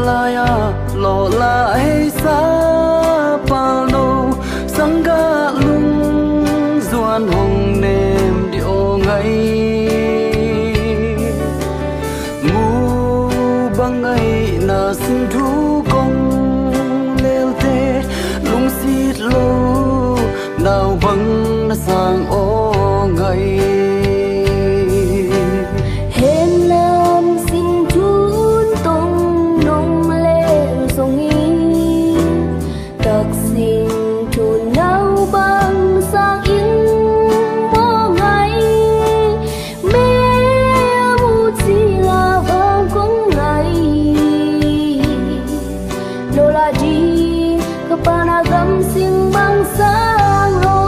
lai-ah lawh lah hei sa palno, sanggah lungzuan hong nem dih aw ngai. Mu bang ngaihna sing thu kong lelte, lungsit lo nau bang na sang aw ngai. Hen lam sing thun tong nong lel zong in, tak sing thun nau bang sang in maw ngai. Me mu ci la vang kong ngai. Lo la di ka pa na gam sing bang sang lo.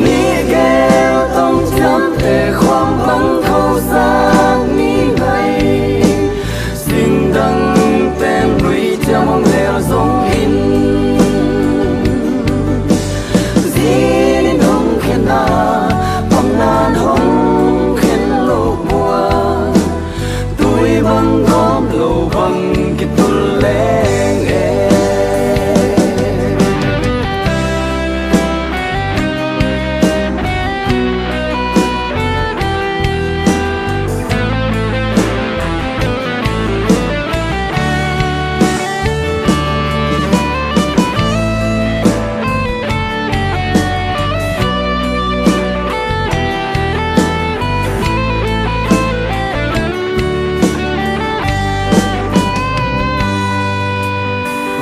Miguel tong ciamte khuam bang kho sang ni ngai. Singdang pen lui ciam hong lel zong in, zin in hong khen a, pamnan hong khen lo bua. Tui bang gawm lo bang kitul leng e.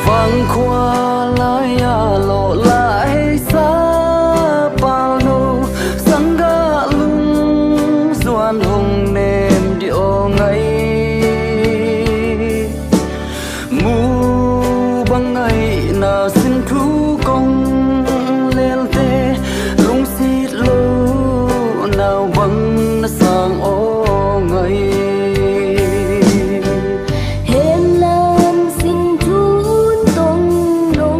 Vang khua lai-ah lawh lah hei sa palno, sanggah lungzuan hong nem dih aw ngai. Mu bang ngaihna sing thu kong lelte, lungsit lo nau bang na sang aw ngai. Hen lam sing thun tong no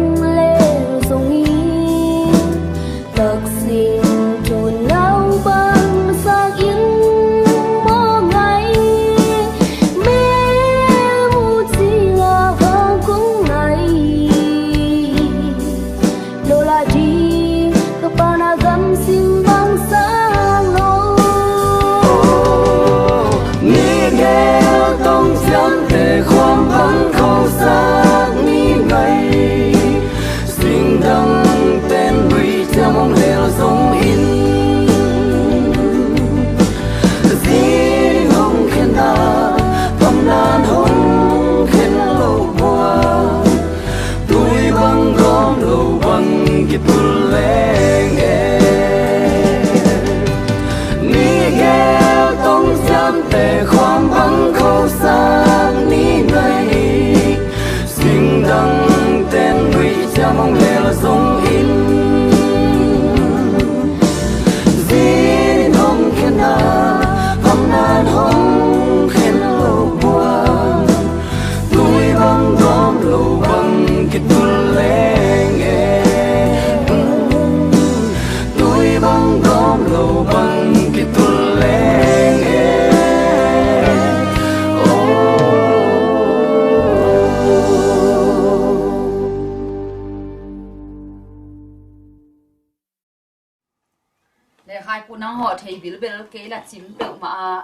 Ai ku nang hawh thei bilbel kei la cim peuhmah ah.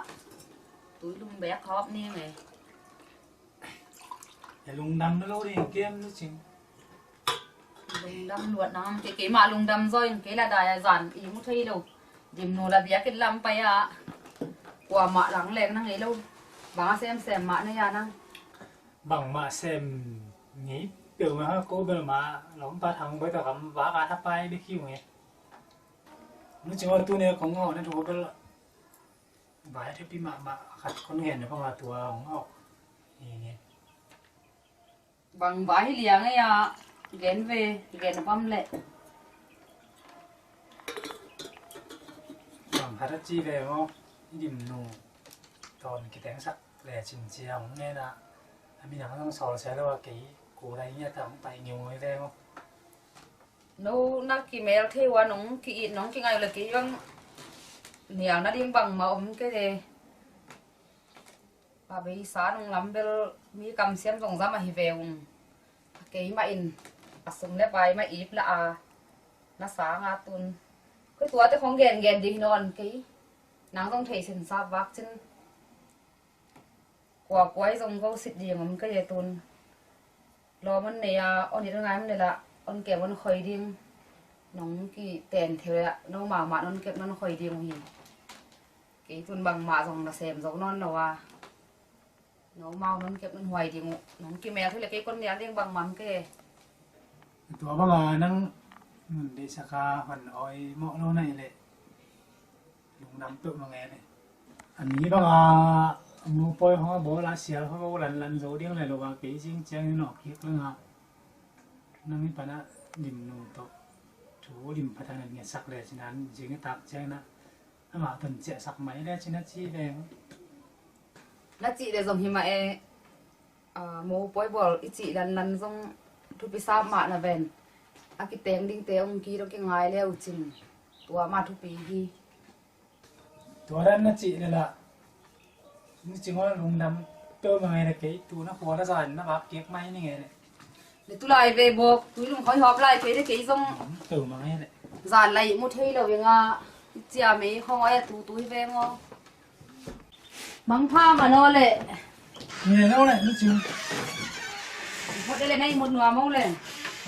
Tui lum bek khawp ni ngei. E lungdam lo ding kem nu cing. Lungdam luat nang kei, keimah lungdam zaw in kei la dai a zan i mu thei lo. Dimnu la biakinn lam pai ah. Kuamah lang leng na ngei lo. Bang a semsem mah na ya nang. Bangmah sem ngei peuh mah ko bel mah lawmpa Thang Boi tawh kam vak a thapai bek hi uh ngei. Nu cing aw tuni kong ngawh na thu bel vai a thupi mahmah khat kon ngen na bang a tua hong awk. Bang vai hi liang ei a gen ve, gen bam leh. Bang khat a ci ve maw, i Dimnu tawn kitengsak le cin cia hong ngen a, a minam zong sawl sia lo a kei ku lai ngiat a hong pai ngiungui ve maw. No na kimel thei ua nong ki-it nong kingai uh le kei bang nial nading bangmah om kei le. A beisa nong lam bel mi kamsiam zong zam ahi ve ung. A keimah in a sum le pai mah ip lah a na sang a tun. Koi tuate khong gengen ding hi nawn kei. Nang zong thei sinsa vak cin. Kuakua i zong ko sit ding om kei e tun. Lawm on nei a on it on ngai om nei lah on kem on khoi ding. Nong kiten theu lah no mahmah non kep non khoi ding uh hi. Kei tun bangmah zong na sem zo nawn lo a. No mau non kep non huai ding uh. Nong kimel thei le kei kon nial ding bangmah om kei. Tua banga nang nun deihsaka hon awi mawh lo na i leh. Lungdam peuh mah nge le. A mi banga mopawi hong a bawl a sial hong a lanlan zo ding le lo a kei zing ciangin awk kik langa. Nang i pana Dimnu tawh thu lim phatang nan ngetsak le cinan zing i tak ciangin a amah ton ciahsak mai le cin a ci veng. Na cih le zong hi mah e. Mopawi bawl i cih lanlan zong thupi sap mah na ven. A kiteng dingte ong ki dong kingai le uh cin. Tua mah thupi hi. Tua dan na cih le lah. Ni cing aw lungdam peuh mah nge le kei tu na khua la zan na vak kik mai ni nge le. Le tu lai ve bawk tui lum khoi hawp lai kei le kei zong. Peuh mah nge le. Zan lai mu thei lo veng a. Cia mei khong aw a tu tu hi veng aw. Mangpha ma naw le. Nge naw le ni cing. Hot le na i mut nuam aw le.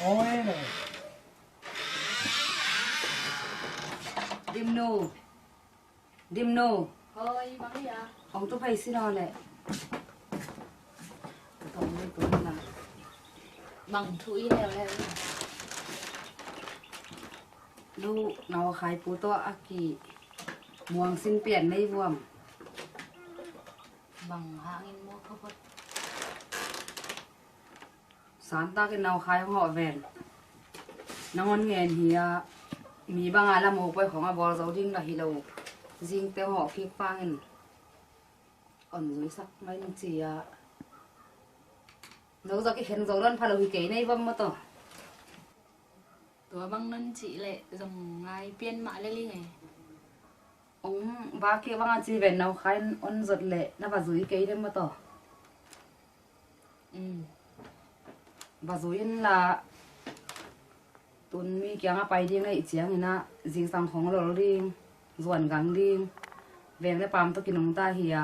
Oi le. Dimnu. Dimnu. Hoi, bang hia. Hong tu phei si naw le. Tong le tong la. Bang thu i leu leu. Lu nau khai pu to a ki muang sin pian nei vuam. Bang hangin mua ka hot. Santakin naukhai hong hawh ven. Nangon ngen hi a mi banga la mopawi khong a bawl zo ding la hi lo. Zingte hong hawh kik pangin on zuisak mai ni ci a. No zaki khen zo don pha lo hi kei nei vam maw taw. Tua bang non cih leh zong ngai pian mah lel i ngei. Ong va kik bang a ci ven naukhai on zot leh na va zui kei dem maw taw. Va zui in la tun mi kiang a pai ding na i ciangin a zingsang khong lol ding zuan gang ding veng le pam tawh kinungta hi a.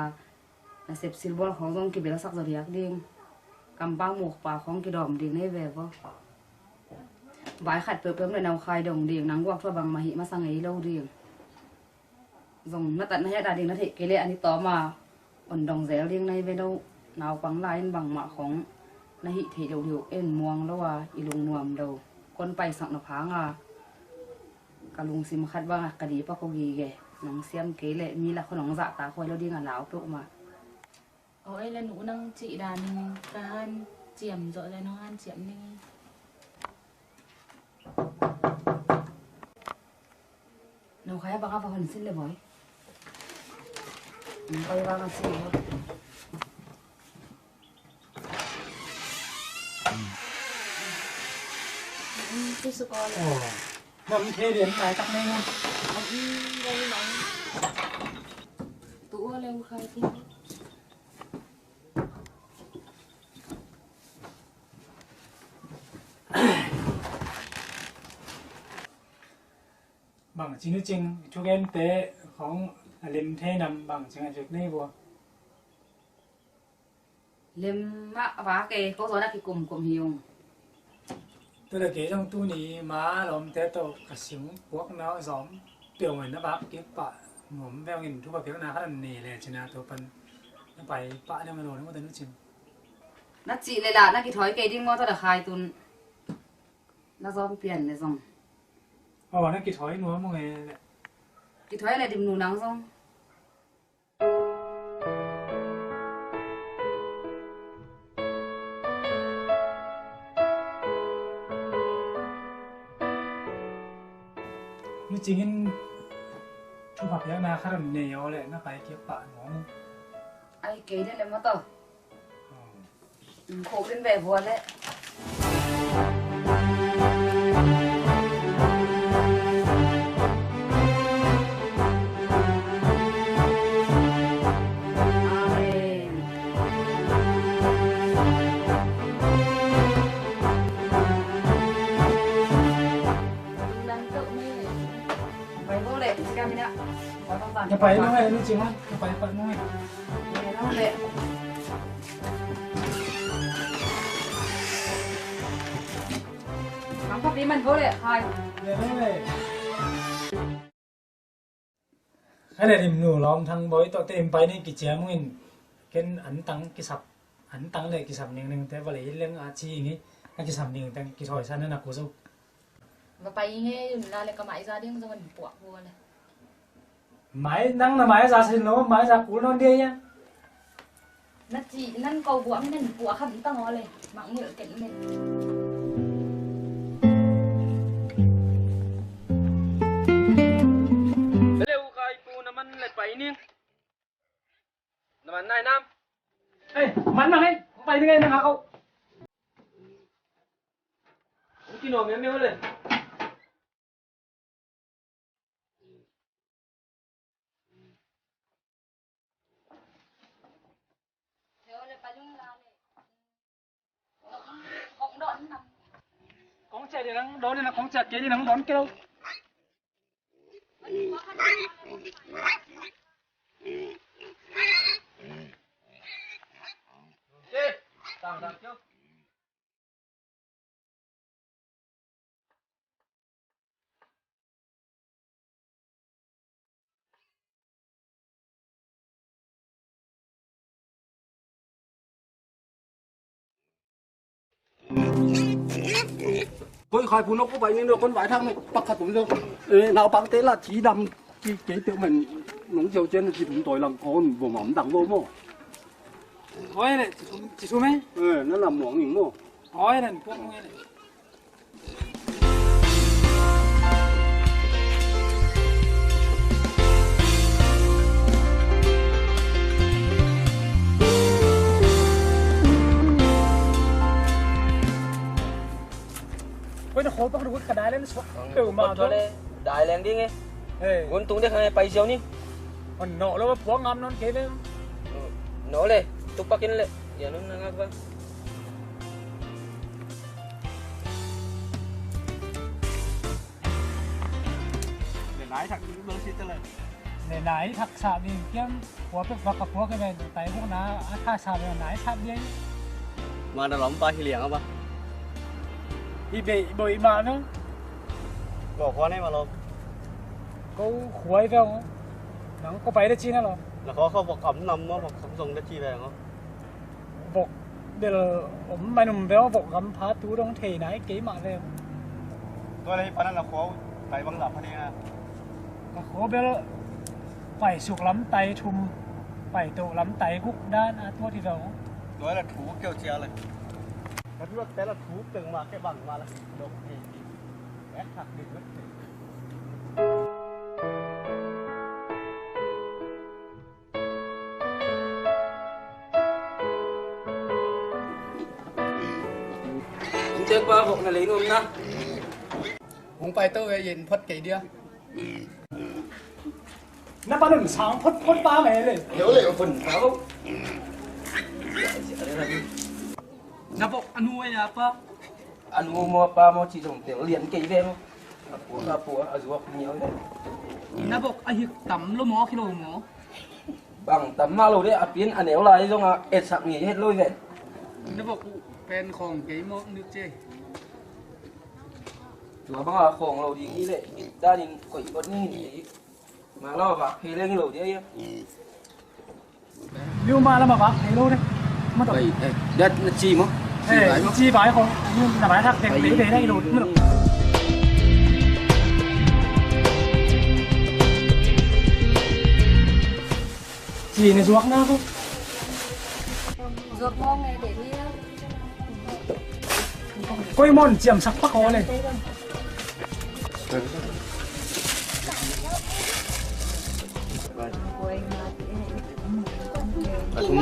Nasep silbawl khawng zong kibelsak zaw diak ding. Kampau mukpa khawng kidawm ding nei ve vaw. Vai khat peuhpeuh le naukhai dong ding nang guak thua bangmah hih masa ngei lo ding. Zong na tat na hiat a ding na theih kei leh a ni tawm a on dong zel ding nei ve lo. Naupang lai in bangmah khawng na hih theih loh liuh en muang lo a i lungnuam lo kon paisak na phang a. Ka lungsim khat bangah ka dip a ko gige nong siam kei leh mi lak khua nong zahtak huai lo ding a lau peuhmah. Aw ei la nuh nang cih danin ka han ciam zawh le nong han ciam ning. Nong khai a bang a va hon sin le bawi. Nong khai a bang a sin le bawi. Tusuk aw le. Nam thei lian lai tak nei ngun. Tu aw le u khai ti. Bang ci nu cing, thugente khong a lem thei nam, bang cing a vek nei vua. Lem mah va kei, ko zaw na kikum kum hi ung. Tua leh kei zong tuni ma lawmte tawh ka sing puakna zawm peuhmah na vak kik pah nuam veng in, thupha piakna khat an nei leh cina tua pan na pai pah ding a lo na mu ta nu cing. Na cih leh lah na kithawi kei ding maw, tua leh khai tun na zawm pian leh zong. Aw, na kithawi nuam ung e leh. Kithawi leh dim nu nang zong. Nu cingin thupha piakna khat an nei aw leh na pai kik pah nuam. Ai kei de leh mataw. Khawk din ve vua leh. Amen. Pai bo leh, cika mina. Ka pai nung e, nu cing a, ka pai pat nung e. Nang papi man bo leh, hai. Hai le dim nu lawm thang boi tawh te in pai ni kiciam in ken an tang kisap, an tang le kisap ning ning te va lei leng a ci ngi a kisap ning teng kithawi san na ku zo. Va pai nge yun la le ka mai za ding zong an puak vua le. Mai nang na mai za sin lo, mai za kul non dia ya. Na ci nan ko buak nan puak kham tang aw le. Mak ngil ken le. Le u kai pu na man le pai ning. Na man nai nam. Ei, man nang ei, pai ning ei nang a ko. Ki no me me le. Kong ciah dih nang dawn dih nang, kong ciah kei dih nang dawn kei lo. Koi khai phun ko pai ni no kon vai thang no pak khat tum jo. Eh, nau pang te la thi dam ki kei te men nong jeu chen ki tum toi lang kon bo mam dang bo mo. Oi le, ci sum, ci sum e. Eh, na lam muang ning mo. Oi le, puak mo e le. Koi na khawl pak duk ka dai leng suak. Ang teu ma khawl tho le, dai leng ding e. Hey. Gun tung de kha pai ziau ni. Hon no lo puak ngam non kei ve. No le, tuk pak in le. Ya nun na ngak ba. Le nai thak bel si te le. Le nai thak sa ding kiam. Khua pek vak a khua ke ben tai buk na a tha sa ben nai sa biai. Ma na lom pa hi liang a ba. I bei boi ma no. Ko khua nei ma lom. Ko khua i ve o. Nang ko pai de chi na lo. Na khua ko bok am nam ma bok am zong de chi ve o. Bok bel om mai num ve o bok gam pha tu dong thei nai kei ma ve o. Tua le hi pa na na khua tai bang la pha ni na. Ka khua bel pai suk lam tai thum, pai to lam tai guk dan a tua ti zo. Tua la thu keu cia le. Ka thu te la thu peng ma ke bang ma la dok thei ti. Eh, thak dik mek thei. Tek pa vok na lei nuam na. Hong pai to ve yen phot kei dia. Na pa nun sang phot phot pa mai le. Leu le phun pa vok. Na vok anu ya pa. Anu mo pa mo ci zong tel lian kei ve mo. A pua, a pua, a zuak ngiau ve. Na vok a hik tam lo maw, khi lo maw? Bang tam mah lo de, a pian a neu lai zong a etsak ngei het lo ve. Na vok uh pen khawng kei maw, nu ce? Tua bang a khawng lo ding hi leh, danin koih bot ning hi. Mah lo a vak phei leng hi lo ding a. Liu mah lam a vak phei lo de. Mah tawh. Bai, eh, dat na ci maw? Eh, ci vai maw? Ci vai khawng. Na vai thak teng phei phei na hi lo. Mah lo. Ci na zuak na ko. Zuak mawng e, deh ni a. Koi mawn ciamsak pak aw le.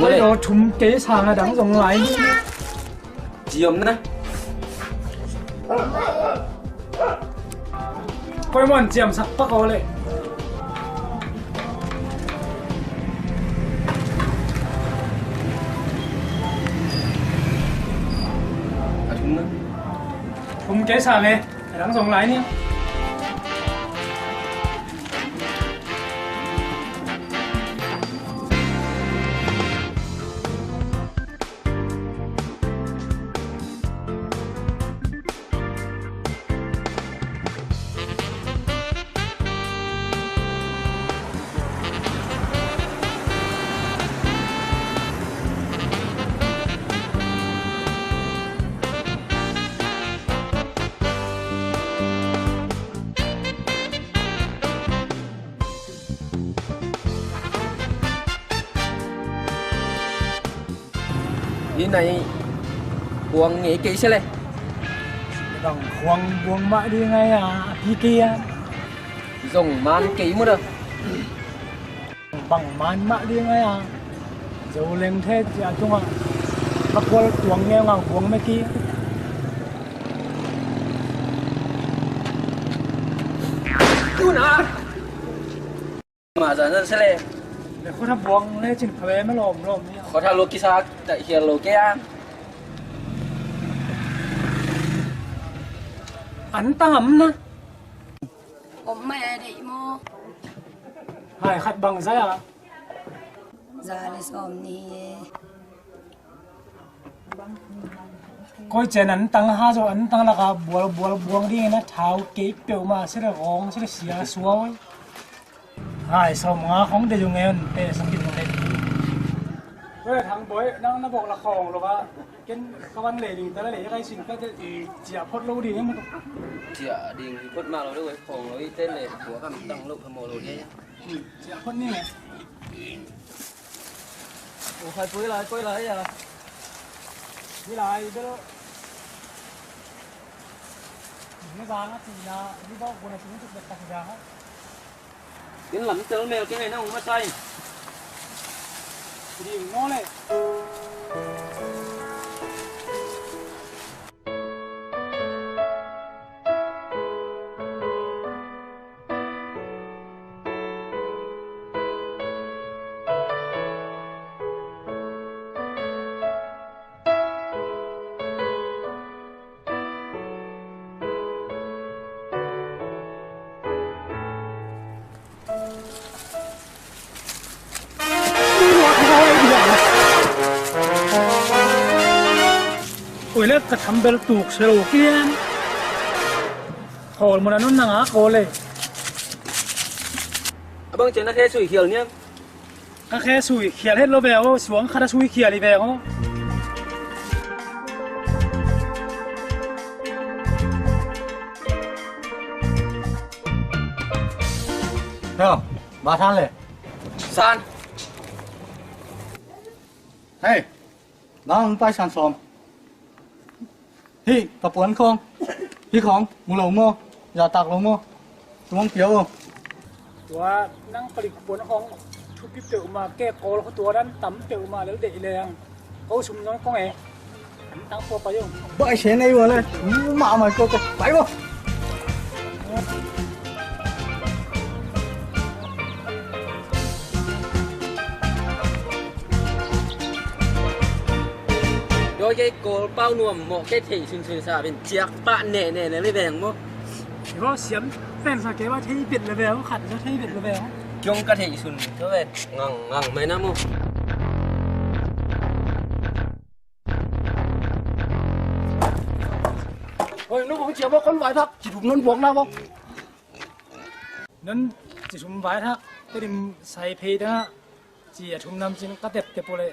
Koi aw thum kei sang a dang zong lai. Ciam na. Koi mawn ciamsak pak aw le. A thum na. Thum kei sa le. A dang zong lai ni. Ni nai khuang ngei kei se le. Dang khuang buang mah ding ai a, a pi kei a. Zong man kei mu da. Bang man mah ding ai a. Zo leng the cia tungah. Ka kual tuang ngeu ngau buang meki. Tuna. Mah zan zan se le. Le khua tha buang le cin kha ve ma lawm lawm ni. Khua tha lo kisa ta hial lo ke a. An tang am na. Om mai a dei maw? Hai khat bang zai a. Za le sawm ni. Koi cian an tang ha zo an tang laka bual bual buang ding na thau kei peuhmah se le gawng se le sia suau. Hai sawm nga khong de zung e un te sakit un le. Koi Thang Boi nang na bawk la khawng lo ka ken ka van le ding ta la le kai sin ka te ciah phot lo ding em. Ciah ding phot ma lo de wei khawng lo i te le bua kam tang lo ka mo lo de. Ciah phot ni le. Ủa, khai pui lai, pui lai à? Đi lai, đi đâu? Nó ra nó thì là đi đâu, của nó cũng chụp được tặng ra. Tiến lắm, tớ mèo cái này nó không có sai. Thì nó này. Ui le ka thambel tuk se lo kian. Khawl mun a nun na ngak aw le. A bang ciang na khe sui khial niam? Ka khe sui khial het lo ve aw, suang khat a sui khial hi ve aw. Heo, ba than le. San. Hei, nang pai san sawm. Hih ka puan khawng. Hih khawng mu lo maw? Zahtak lo maw? Tung pia aw. Tua nang palik puan khawng thupi peuhmah, kek kawl khawng tua dan tam peuhmah lel deih leng. Ko sum zong kong e. An tang pua pai aw. Bai se nei ua le. Mah mai ko ko. Pai aw. Dawi kei kawl pau nuam mawh kei theih sunsun sa ben ciak pah neh neh neh le veng maw? Kei bawh siam pen sa kei bawh thei bet le bel khat sa thei bet le bel. Kiong ka thei sun tho vet ngang ngang mai na mu. Hoi, nu bawh cia bawh kon vai thak ci thum non buak na bawh. Nan ci thum vai thak te dim sai phei ta ci a thum nam cin ka tep tep pule.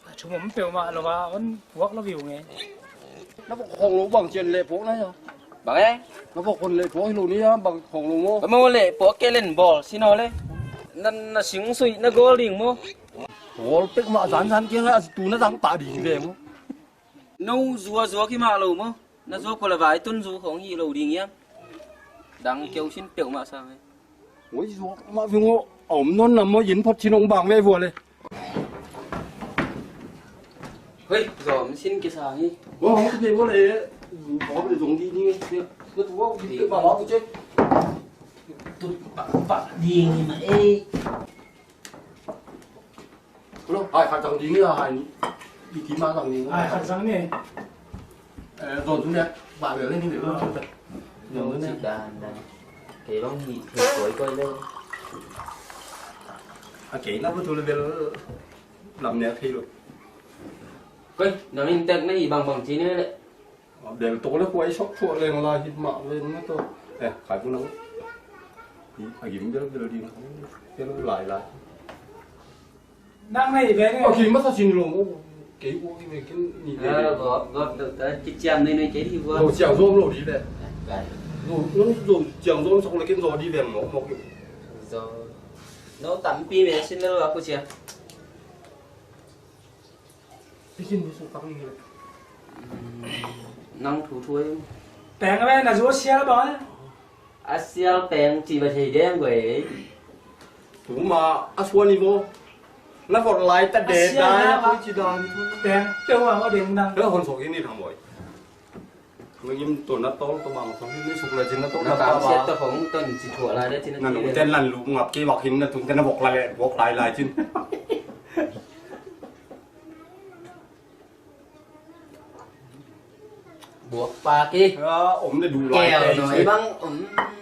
A thum om peuhmah lo a on puak lo viu nge. Na bawh khong lo bang cian leh puak na ya. Bang e? Na bawh khon leh puak hi lo ni ya bang khong lo mo. Ka mo leh puak ke len bawl si no le. Na na sing sui na gol ding mo. Gol pek mah zan zan ke a tu na zang pah ding ve mo. No zua zua ki mah lo mo. Na zua ko la vai tun zu khong hi lo ding ya. Dang keu sin peuhmah sa nge. Oi, zuak mah ving aw. A om nawn nam maw, yin phot cin hong bang ve vua le. Hoi, zom sin kisa hi. Ua hong kipia vua le. Hong kipia zong di ni. Tua tua hong kipia ba ba ku cek. Tut pak pak ding ni ma ei. Hello, hai khat zang ding a hai ni. Pi ki ma zang ding a. Hai khat zang ni. Eh, zon tu ne, ba le ni le. Zon tu ne. Ci dan dan. Kei long hi, kei koi koi le. A kei na bu tu le bel lam ne kei lo. Koi, nang in tek na hi bang bang ci ne le. Bel to le kuai sok suak leng la hit mah ve na to. Eh, khai pu nang. A gim bel bel ding. Bel lai lai. Nang nei ve ni. A gim masa sin lo. Kei u ki ve kin ni ve. Ah, gop gop dok ta ki ciam nei nei kei di wa. Lo ciam zom lo di ve. Kai. Lo lo lo ciam zom sok le kin zo di ve mo mo ki. Zo. No tampi ve sin lo wa ku ciam. Pikin ni sung pak ni le. Nang thu thu em. Peng a ve na zu sial ba. A sial peng ci ba thei deng gue. Tu ma a suan ni bo. Na for lai ta de da na ko ci da ni. Peng teu ma ko deng nang. Hon sok ni tham boi. Nang im to na tol to bang to ni suk la cin na to na pa ba. Siat to khong to ni ci thua la de cin na. Nang ten lan lu ngap ke wak hin na tun ten na bok la le bok lai lai cin. Buak pa ki. A om le du lai. Kel noi bang om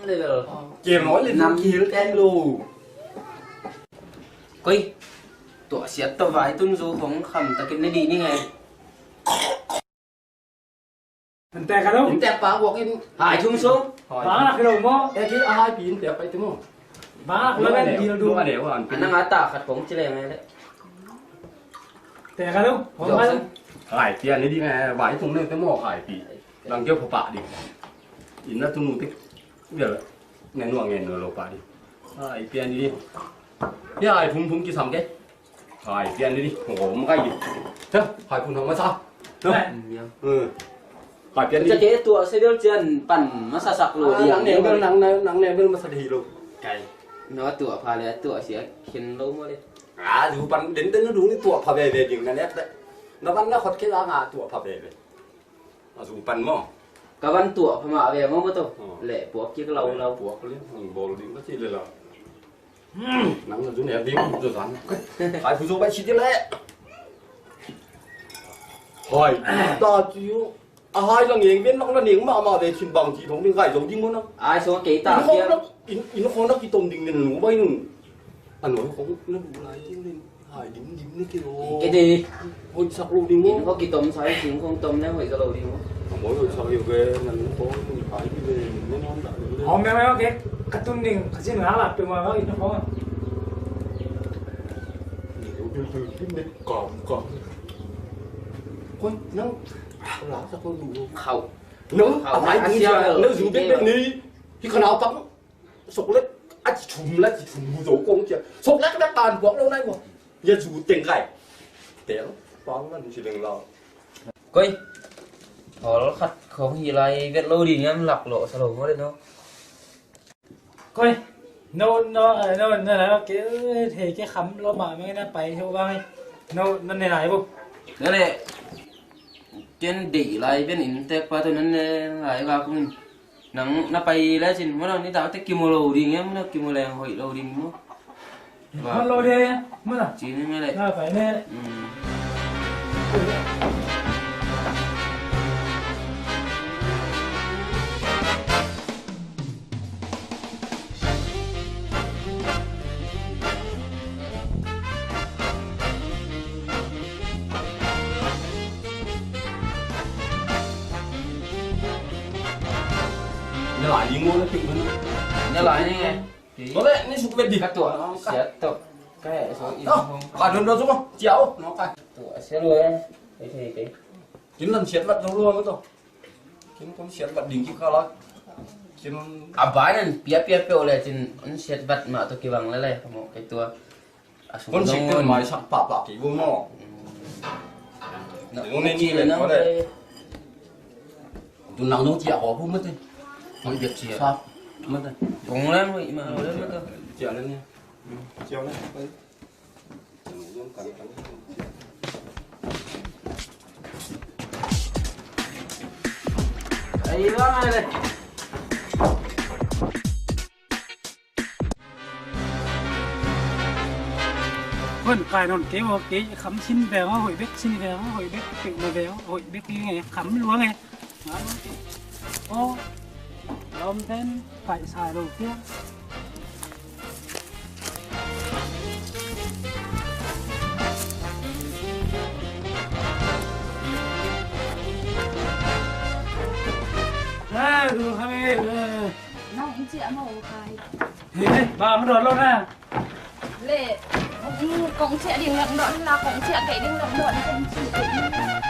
le bel. Kel noi le nam kil ten lo. Koi. Tua siat to vai tun zu khong kham takin ne di ni ngai. An tek a lo. In tek pa buak in. Hai thum sung. Bang lak lo mo. E ki a hai pi in tek pa i ti mo. Bang lak lo ben dil du. Anang ata khat kong ci le ngai le. Tek a lo. Kong a lo. Hai pi an ni di ngai vai tung ne te mo hai pi. Lang keu pha pa di. In na tu nu te. Bia le. Ngai nuang ngai nu lo pa di. Hai pi an ni di. Pi hai thum thum ki sam ke. Hai pian ni di, ngom kai di. Te, hai phun hong masa. Te. Hai pian ni. Cake tua sedel cian pan masa sak lo di. Nang ne bel nang ne bel masa di lo. Kai. No tua pha le tua sia khen lo mo le. A du pan den den du ni tua pha be be ding na nek te. Na pan na khot ke la nga tua pha be be. A zu pan maw? Ka van tuah phamah ve maw maw to. Leh puak kik laulau. Puak le, nang bawl ding ka ci le la. Nang na zu nek ding zu zan. Hai phu zo bai ci ding le. Hai ta ci u. A hai la ngeng ven nang la neng mahmah ve cin bang ci thong ding kai zo ding maw nang. Ai so kei ta kia. In khong na kitom ding nen lu bai nun. A nuai khong na duh lai ding nen. Hai dim dim na ki lo. Ke de. Hoih sak lo ding. In khong kitom sai sing khong tom le hoih ka lo ding. A moi hoih sak yo ke nan khong ni hai ki le ne non da le. Hom me me ke ka tun ding ka cin nga la pe ma ka in khong. Ni lo bil bil bil ne kam kam. Khoi nang la sak lo ding. Khau. Nang a mai ding sia nang zu bek bek ni. Hi ka nau pak. Sok lek a ci thum la ci thum bu zo kong cia. Sok lek na tan buak lo nai mo. Ya zu teng kai. Tel pang man ci leng lau. Koi. Hol khat khong hi lai vet lo ding yam lak lo sa lo mo le no. Koi. No no no no no ke he ke kham lo ma me na pai ho bang. No no ne lai bo. No le. Ken dei lai ben in tek pa to nan ne lai ba kung. Nang na pai le cin mo na ni dang te kimu lo ding em na kimu leng hoih lo ding mo. Mo lo de mo na. Cin me le. Na pai ne. Hmm. Nya lai ding maw, na pik man. Nya lai ni nge. Tawh leh, ni suk vet di. Ka tuah siat tawh. Ka heh so i hong. Ka don don suk maw. Cia o. Ka tuah siat lo eh. Ei, ei, ei. Kin lan siat vat lo lo maw tawh. Kin kon siat vat ding kik ka lak. Kin a bai nan pia pia pia o le cin an siat vat mah tawh kibang lele ka mawh kei tua. Kon sik tel mai sak pahpah kei vo maw. Nang ne ni le nang le. Tun nang nong ciah haw pu mate. Hoih bek ciah. Sa mate. Kong len hoih ma lo len mate. Ciah len ni. Ciah len. Ai bang ai le. Huan kai non kei ua kei kham sin veng a hoih bek, sin veng a hoih bek, peuh na veng a hoih bek hi nge, kham lua nge. Aw, lawm den paih sai lo kia. Nang hong ciah maw, Kai? He, ba ma dawn lo na. Le, kong ciah ding lang dawn la, kong ciah kei ding lang dawn, kong ciah kei ding lang.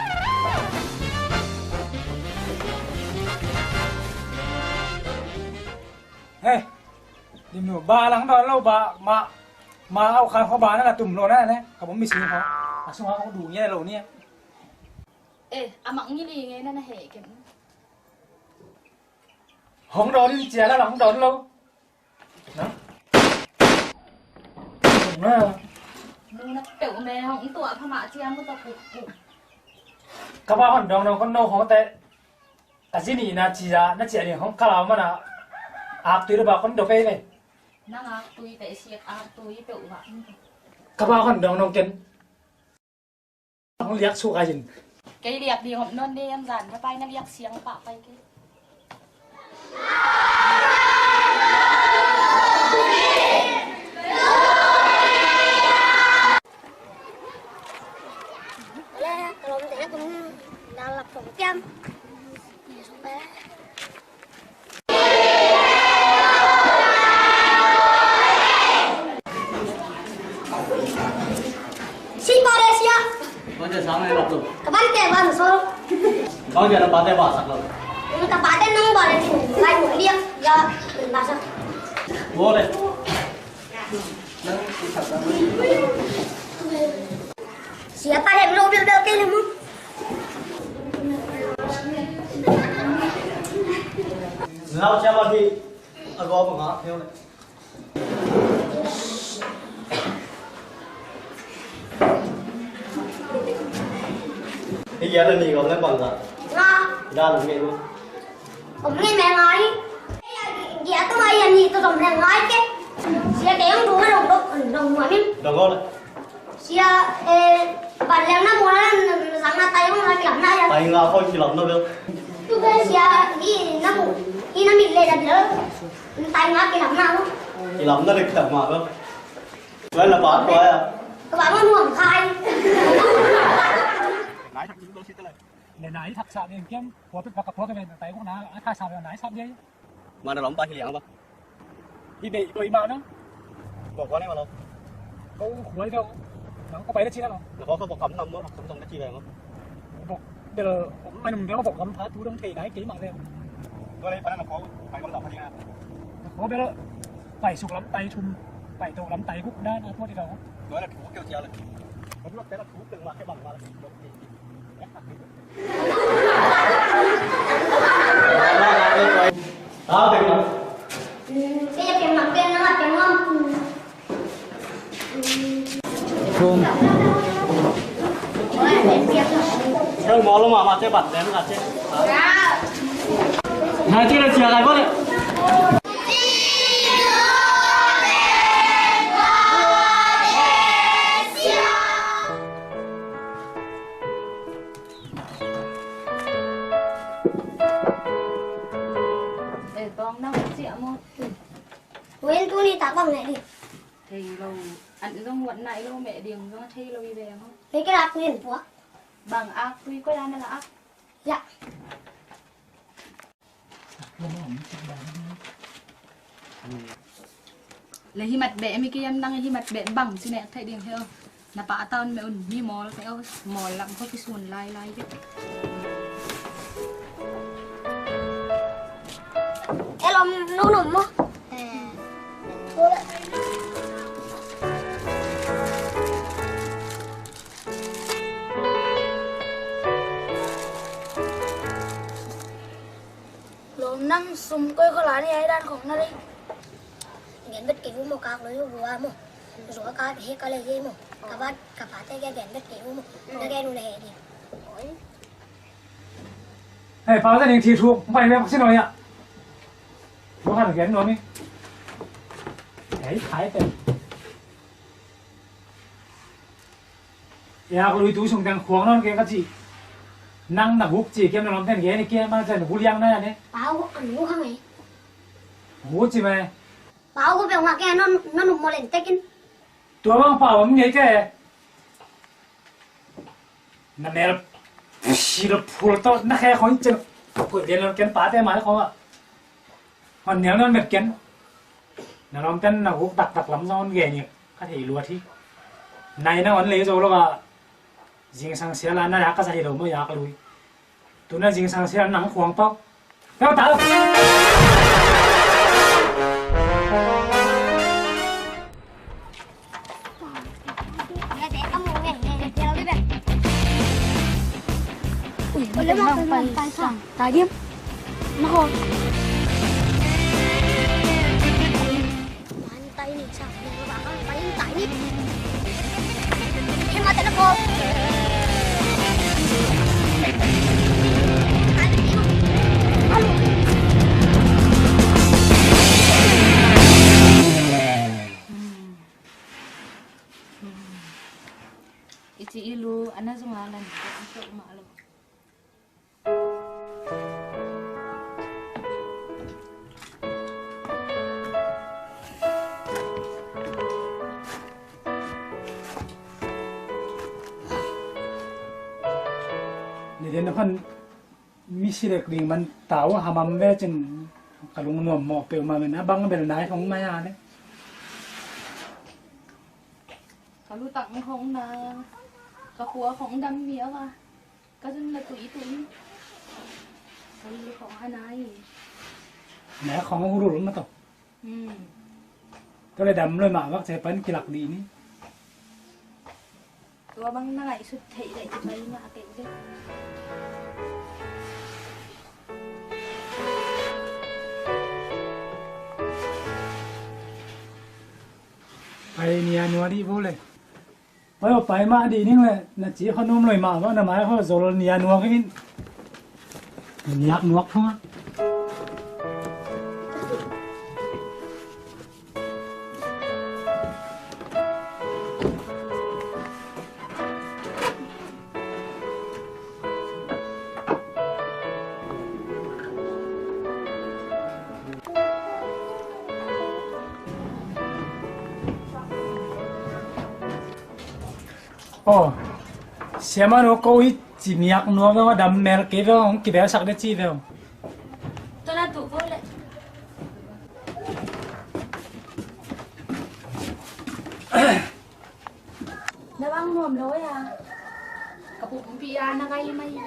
He, dim lo, ba lang dawn lo, ba, ma, ma au khan kho ba na la tum lo na ne, ka bom mi sing kho, a sung kho du nge lo ni. Eh, a mak ngi li nge na na he kem. Hong dawn in cia la, hong dawn lo. Na? Na. Nung na peuh me hong tuah pha mah cia mu ta kuk kuk. Ka ba hon dong dong kon no hong te. Ka zi nih na cia, na cia nih hong ka lau mana. Ak tui lo ba kon do pe ve. Nang ak tui te siak ak tui peuh ba. Ka ba hon dong dong ken. Hong liak suk a hin. Kei liak ding om non de an zan ka pai na liak siang pah pai kei. Le, ka lawmte na kum dan lap tong piam. Sia, pate sia. Pate sang ai lap lo. Ka pate ban so. Bang dia na pate ba sak lo. Ka pate nang ba le lai mo dia ya ba sak. Bo le. Sia pa dem lo bil bel kei le mu. Lau cia ma di a go ma nga keu le. Hi ya le ni go le bang ga. Nga. Da lu me lu. Om ngai me ngai. Dia tu mai ya ni tu zom le ngai ke. Sia ke yang du ngai dong dong dong ma min. Dong go le. Sia, eh, ban leng na mu na zang na tai mu na kilam na ya. Tai nga khoi kilam na bel. Tu ke sia hi na mu hi na mit le na bel. Tai nga kilam na mu. Kilam na le kilam ma bel. Tuai la ba tuai a. Ka ba ma nuam khai. Nai thak tu lo si ta le. Le nai thak sa ding kiam, khua pek bak ka khua ka ven, tai kong na, a tha sa ven nai sap dei. Ma na lawm pa hi liang ba. Hi bei, doi ma na. Bok kua ne ma lo. Ko khuai dong. Nang ko pai da chi na lo. Na ko ko bok kam nam mo, kam dong da chi le mo. Bok, bel, ma num bel bok kam pha tu dong thei nai kei ma le. Ko le pa na ko, pai kam dong pha ding na. Ko bel, pai suk lam, pai thum, pai to lam, pai guk na, na tua di dong. Ko le thu keu chia le. Ko le pa na thu keu ma ke bang ma le. Nai, tu le sia kai bo le. Eh, bawng nang ciah maw? Wen tuni tak bang neh ding. Thei lo. An zong wat nai lo meh ding zong a thei lo i ve maw? Hei ke lak tui an puak. Bang ak tui koi a na la ak. Ya. Le hi mat beh mi kiam nang hi mat beh bang ci nek thei ding heo. Na pa taun me un mi mol te o mol lang ko kisun lai lai ke. Elom nunum mo. Lom nang sum koi khala ni ai dan khong na lei. Gen bet kei u mo kak lo yu bua mo. Zua kak he ka lei ye mo. Ka bat ka pate ke gen bet kei u mo. Na gen u na he di. Hei, pau ta ning thi thu bai me bak si no ya. Bua khan gen no mi. Hei, khai te. Yak lui tu sung teng khuang nawn ke ka ci. Nang na guk ci kiam na lom ten ke ni kiam ma ten hu liang na ya ne. Pau anu hang e. Hu ci me. Pau ko pe nga ke non non mo len tekin. Tua bang pau am ngei ke. Na mel si lo phul to na khe khong chen. Ko den lo ken pa te ma khong a. Hon nial non met ken. Na lom ten na guk tak tak lam zong on ge ni ka thei luat hi. Nai na on le zo lo ka. Zingsang sia la na ya ka sa hi lo mo ya ka lui. Tu na zingsang sia nang khuang pau. Pau ta. I ci i lu a na zunga lan i tok mah lo. Ni den na khan mi silek ding man tau hamam ve cin ka lung nuam mawh peuhmah men a bang bel nai khong mai a le. Ka lutak khong na ka khua khong dam mi a va ka zun la tui tui ka lu khong a nai. Nai khong hurul ma tawh. Tua le dam loi mah vak ce pan kilak dih ni. Tua bang na ngaihsut theih leh i pai mah a keih ve. Pai nia nua dih vo le. Pai aw pai mah dih ning le na ci kho num loi mah va na mai kho zol nia nuak in. Niak nuak thung a. Aw, siama nu ko i ci miak nuam ve, dam mel kei ve, hong kibelsak de ci ve. Tuna tu ko le. Na bang nuam lo ya. Ka pumpi a na ngai mai ve.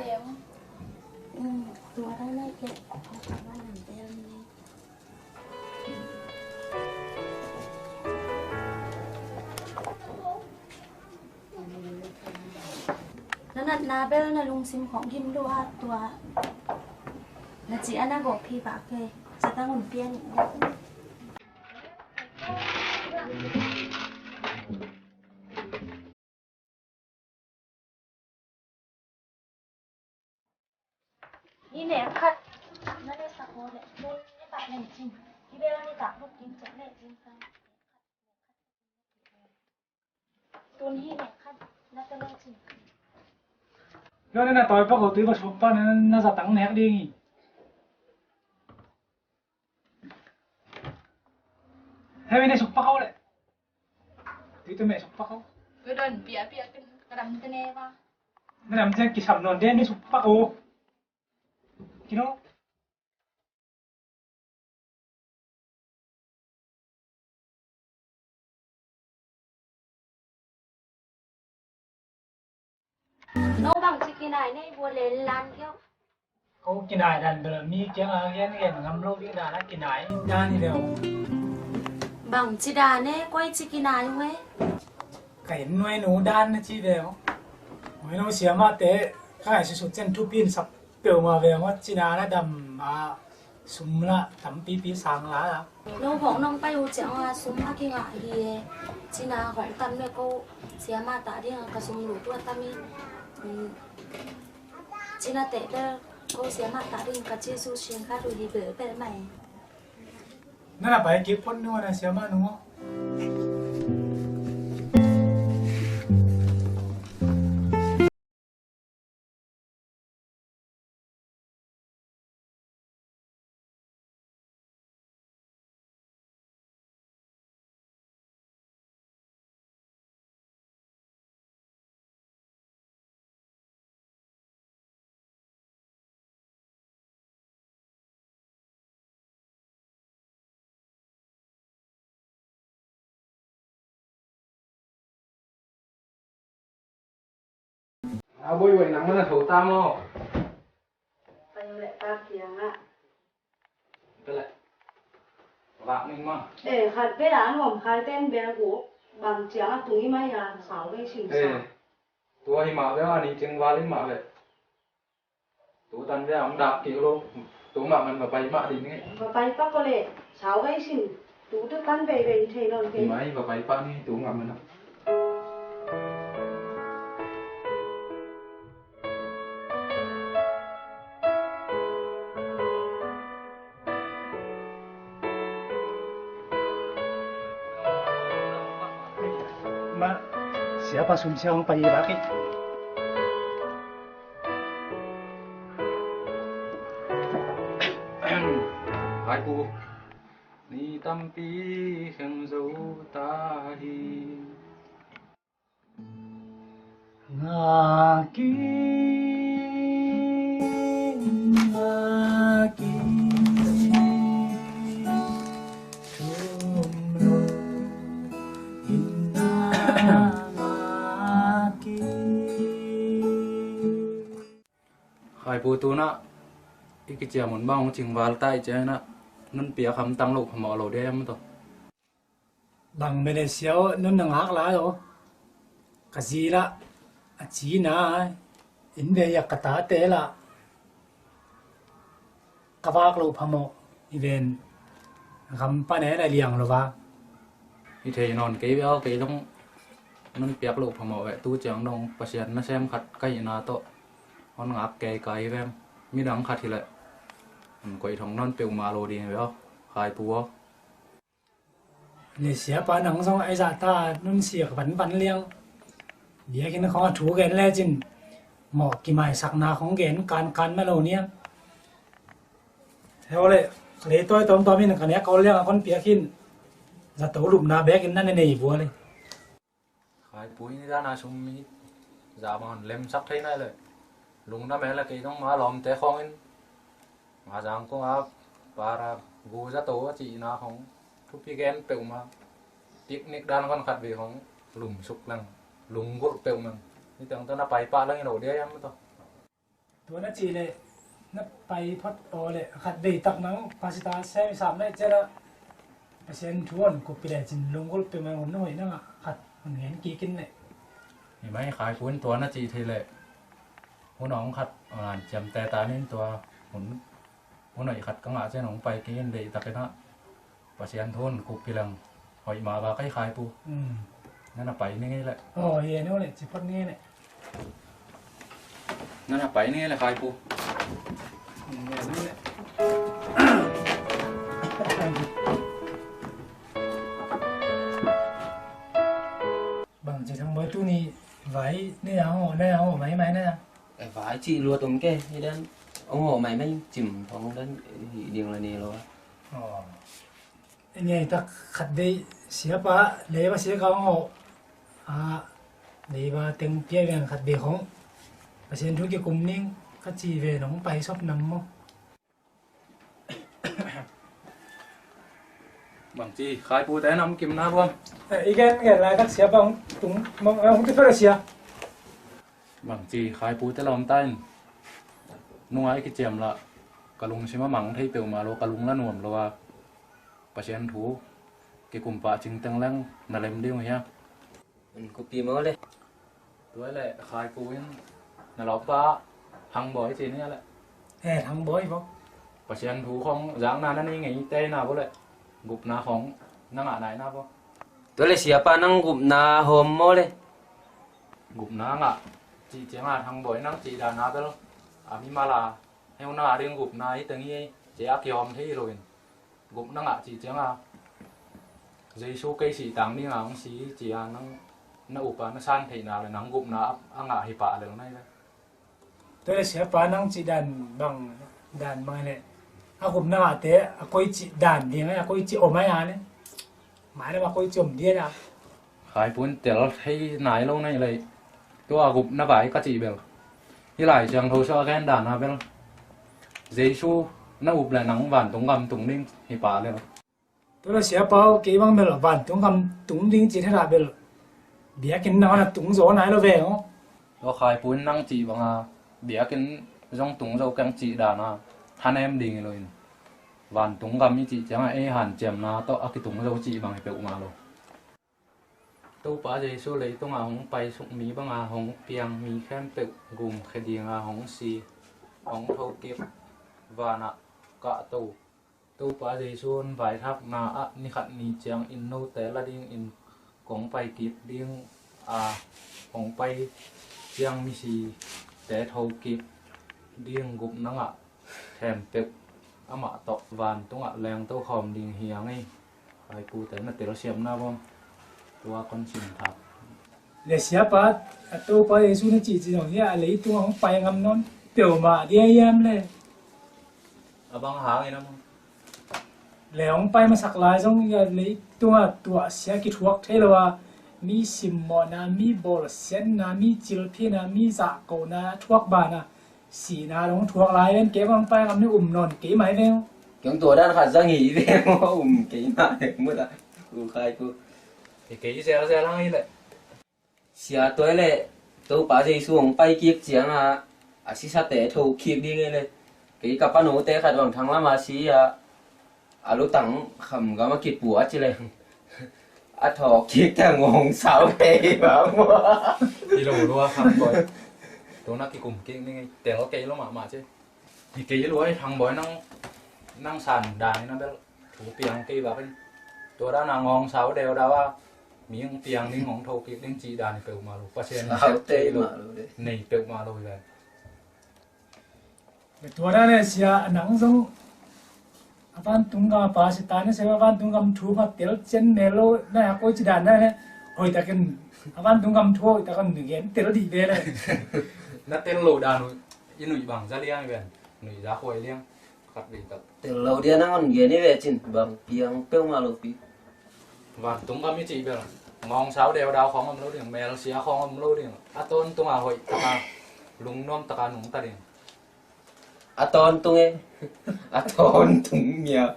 Tua dai nai ke. Na natna bel na lungsim khong gim lua tua. Na ci a na gawh phi pah ke. Catang un pian. Ni nek khat na le sak aw le, tun ni pah len cin. Hi bel ni tak buk ding cek le cin khan. Tun hi nek khat na te le cin. Yo ne na tawi pak aw, tui va suk pa na za tang nek ding hi. Hemi ne suk pak aw le. Tui tu me suk pak aw. Tui don pia pia ken kadam te ne va. Kadam te kisam non de ne suk pak aw. Kino. No bangci kinai nei bua le lan kio. Ko kinai dan bel mi kiang a gen gen ngam lo ding dan a kinai dan hi leo. Bangci dan e, koi ci kinai ue. Ka in nuai nu dan na ci leo. Nuai nu siamate ka ngai susut cen thupi in sak peuhmah ve maw, cina na dam a sum lah tampipi sang la a. No bawng nong pai uh ciang a sum a kingah hi e. Cina hong tam le ko siamah tah ding a ka sum luh tuah tam hi. Cina teh bel ko siamah tah ding ka ci su sing kha duh hi bel bel mai. Na na pai kik phot nu na siamah nu. A boi boi nang mana tho ta maw? Pai le pa kiangah. Ka le. Vak ning ma. Eh, khat bel a nuam khai ten bel gu bang ciang a tung i mai a sau vei sim sa. Eh. Tua hi mah ve a ni ceng val hi mah ve. Tu tan ve a hong dak kik lo. Tu mah man va pai mah ding nge. Va pai pak ko le sau vei sim. Tu tu tan vei vei thei non ke. Hi mai va pai pak ni tu mah man a. Ma, siapa sum sia hong pai bak hi. Hai pu, ni tampi kheng zo ta hi. Ngaki, ngaki, tum lo, inna ngaki. Hai pu, tu na i kiciam hun bang hong cingval ta i ciang na, nunpiak hamtang lo phamawh lo dia hiam to? Bang Malaysia aw, nong na ngak lai aw. Ka zi lah a cina in ve yak ka tate lah ka vak loh phamawh hi ven. Gam pan e la liang lo va. Hi thei nawn kei ve aw, kei zong nunpiak loh phamawh ve. Tu ciang dong Pasian nasem khat ka hihna tawh hon ngak kei kai veng. Midang khat hileh hon koih thong nawn peuhmah lo ding ve aw, Khai pu aw. Le siapa nang zong ai zah ta nunsiak vanvan liang. Biakinn khong a thu gen lecin mawh kimaisakna khong gen kankan mah lo niang. Heo le, leitawi tawmtawm in ka nek kawl liang a kon piak in zato lupna bekin na ne nei bua le. Khai pu in i dana sum hi zah bang hon lemsak thei nai le. Lungdam e le, kei zong ma lawmte khawngin ma zang kong a para gu zato a cihna khawng thupi gen peuhmah. Picnic dan khon khat vei khawng lumsuk leng lunggulh peuhmah. Niteng tawh na pai pah leng i lo dia hiam tawh. Tua na cih leh na pai phot aw leh khat vei tak nang pasita sem i sam leh cianah Pasian thu hon kup pi lecin lunggulh peuhmah hun na hoih nangah khat hon ngen kik in leh. Hi mai Khai pu in tua na cih thei leh hun hong khat a ngan ciamte ta nin tua hun hun hoih khat ka ngah cian hong pai kik in deihtakin ah Pasian thu hon kup pi leng hoih mah va kai Khai pu. Hmm. Na na pai ni ngei leh. Aw, hi no leh, ci phot ni ngei leh. Na na pai ni ngei leh Khai pu. Hi no leh. Bang ci thang boi tu ni vai ni yang ho na yang ho mai mai na yang. Eh, vai ci lua tom ke, hi dan. Ong ho mai mai cim thong dan hi ding la ni lo. Aw. Enge tak khat vei siapa leiba sia ka hong hawh a, leiba teng pia veng khat vei hong Pasian thu kikum ning ka ci ve nong pai sop nam maw? Bang ci Khai pu te nam kim na buam. Eh, i gen gen lai tak siapa hong tung mong hong ti pera sia. Bangci Khaipu te lawm ta in, nungai kiciam lah ka lungsim a mang thei peuhmah lo, ka lung la nuam lo a, Pasian thu kikum pah cingteng leng na lem ding uh hia? Kupi maw le? Tua le Khaipu in na lawmpa Thangbawi ci ni a le. He, Thangbawi maw? Pasian thu khong zakna na nei ngei te na bo le, gupna khong na ngah nai na bo. Tua le siapa nang gupna hawm maw le? Gupna ngah cih cianga Thangbawi nang cih dana bel a mimal a heuna ding gupna hi teng hi, ci a kihawm thei hi loin. Gupna ngah cih cianga Jesu kei sih tang dinga hong si hi ci a nang na upa na san theihna le nang gupna a, a ngah hi pah lel nai le. Tua le siapa nang cih dan bang, dan bang le a gupna ngahte a koi cih dan ding a koi cih om ai a le. Mai le a koi cih om dia da. Khaipu in tel thei nai lo nai le. Tua a gupna vai ka cih bel hi lai Siangtho sua gen dana bel Jesu na up le nang vantung gam tung ding hi pah lel. Tua le siapa aw, kei bang bel vantung gam tung ding cih thei la bel biakinn nang a na tung zaw nai lo ve aw. Tua Khaipu in nang cih banga biakinn zong tung zo keng cih dana thanem ding hi loin, vantung gam i cih cianga ei hanciamna tawh a kitung zo cih bang hi peuhmah lo. Topa Jesu leitungah hong paisuk mi banga hong piang mi khempeuh gumkhia dinga hong si, hong thokik vanah kahto Topa Jesu hong vaithakna ah nikhat ni ciangin note la dingin kong paikik ding a, hong pai ciang misite thokik ding gupna ngah khempeuh amah tawh vantungah lengto khawm ding hi a ngei. Ai pute na telsiamna bawm tua kon sim thak. Le siapa, a Topa Jesu na cihcih zong hi a, a leitungah hong pai ngam nawn peuhmah dia hiam le? A bang hangin a maw? Le hong pai masak lai zong hi a, leitungah tuahsia kithuak thei lo a, mi simmawhna, mi bawlsiatna, mi cilphina, mi zahkona a thuak bana sihna dong thuak lai ven, kei bang pai ngam ni um nawn kei mai veng. Kei tua dan khat zang hi veng um kei mai veng muta. Ku khai ku. Kei kei zel zel hang hi le. Sia tuai le Topa Jesu hong pai kik cianga a sisate tho kik ding hi le. Kei ka panote khat bang thang lama si a. A lutang kham gam a kipua ci leng a thawk kik teng hong sau te hi bang. I lo lua Thang Bawi. Tuna kikum kik ni ngei tel kei lo mahmah ci. I kei lua i Thang Bawi nang, nang san dan in a bel thu piang kei bak in. Tua dan a ngawng sau deu dau a mi hong piang ding hong tho kik ding ci dan i peuhmah lo. Pasian sau te kei lo mah lo de. Nei peuhmah lo hi lai. Tua dan le sia a nang zong a vantung gam a pa si ta na se a vantung gam thu khat tel cen mel lo na a koi ci dan na le hoih takin a vantung gam thu hoih takin gen tel dih ve le. Na tel lo dan uh i nuih bang za liang i ven nuih za khuai liang khat dih tak. Tel lo dia nang on gen i ve cin bang piang peuhmah lo pi. Vantung gam i cih bel ngawng sau deu dau khawng om lo ding, mel sia khawng om lo ding. A tawntung a hoih taka lungnuam taka nungta ding. A tawntung e. A tawntung mia.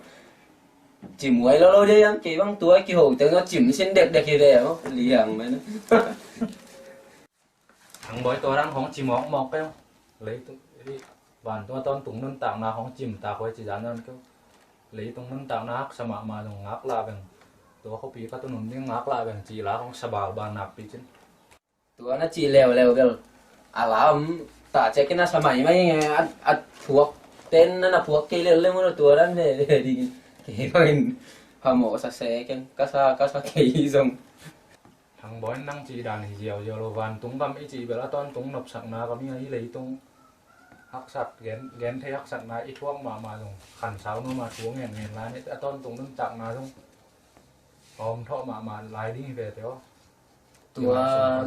Cim huai lo lo dia yang kei bang tua kiho teng zo cim sin dekdek hi ve aw liang mai na. Thang Bawi tua dan khawng ci mawkmawk kei. Leitung vantung a tawntung nuntakna khawng cim tak huai ci dan dan kei. Leitung nuntakna haksa mahmah zong ngaklah beng. Tua khuapi ka tunun ding ngaklah beng cih la khawng sabal bal nakpi cin. Tua na cih leuleu bel a lam tah ciakin a sa maimai nge a, a phuak ten na na phuak kei leuleu maw tua dan veve ding. Kei bangin phamawh sa se keng ka sa ka sa kei zong. Thang Bawi nang cih dan hi ziauziau lo vantung gam i cih bel a tawntung nopsakna gam i a hi leitung haksat gen, gen thei haksatna i thuak mahmah zong khansau nuam a thu ngen ngen lai ni a tawntung nuntakna zong a om thawh mahmah lai ding hi ve te aw. Tua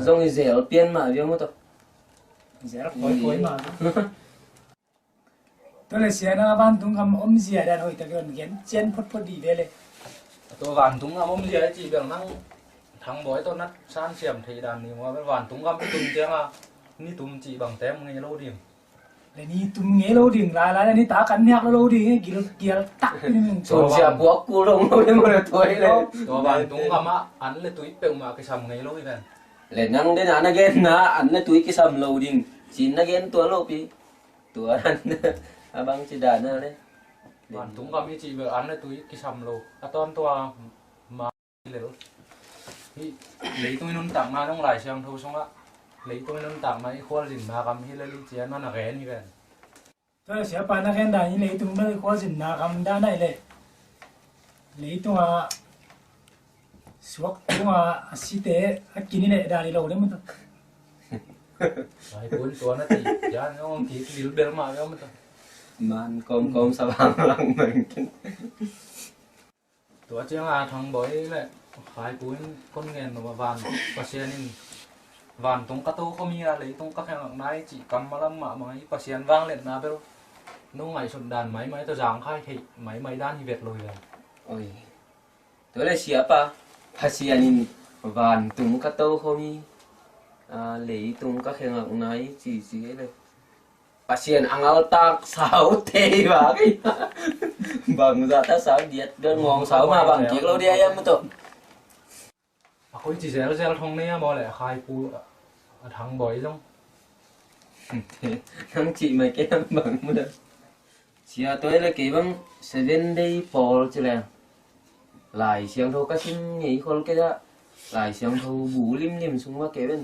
zong i zel pian mah viau maw tawh. Zel khuai khuai mah. Tua le sia nang a vantung gam omzia dan hoih tak i ron gen cian photphot dih ve le. Tua vantung gam omzia i cih bel nang Thang Bawi tawh na sansiam thei dan ni mua bel vantung gam i tun cianga ni tum cih bangte om ngei lo ding. Le ni tum ngei lo ding lailai le ni ta kan niak lo lo ding e gil gial tak ni mung. Sunsia puak kul lo lo ni mua le tuai le. Tua vantung gam ah an le tui peuhmah kisam ngei lo i ven. Le nang den a na gen na an na tui kisam lo ding. Cin na gen tua lo pi. Tua an a bang ci dan a le. Vantung kam i cih bel an na tui kisam lo. A tawn tua ma lel. Hi leitung i nuntakna dong Lai Siangtho sungah. Leitung i nuntakna i khualzinna kam hi lel i cian na na gen hi ven. Tua le siapa na gen dan i leitung bel i khualzinna kam dan a i le. Leitung a suak tung a a site a kin i le dan i lo le mu ta. Ai kun tua na ti jan ong ki lil bel ma bel mu ta. Man kom kom sa bang lang man kin. Tua ciang a Thang Bawi le Khai Pu in kon ngen lo a van Pasian in vantung ka to kho mi a leitung ka khenglak nai cih kam malam mahmah i Pasian vangliatna bel no ngaihsut dan maimai tawh zangkhai theih maimai dan hi vet lo hi ven. Oi. Tua le siapa Pasian in vantung ka to kho mi a leitung ka khenglak nai cih cih le. Pasian a ngaltak sau thei bak hi. Bangzah ta sau diat don ngawng sau ma bang kik lo dia ia mu tawh. A koi ci zelzel thong nei a maw le a Khai Pu a Thang Bawi zong. Nang cih mai kei bang mu dah. Sia tua le kei bang Seven Day pawl ci leng. Lai Siangtho ka sim ngei khol kei dah. Lai Siangtho bu limlim sung ma kei ben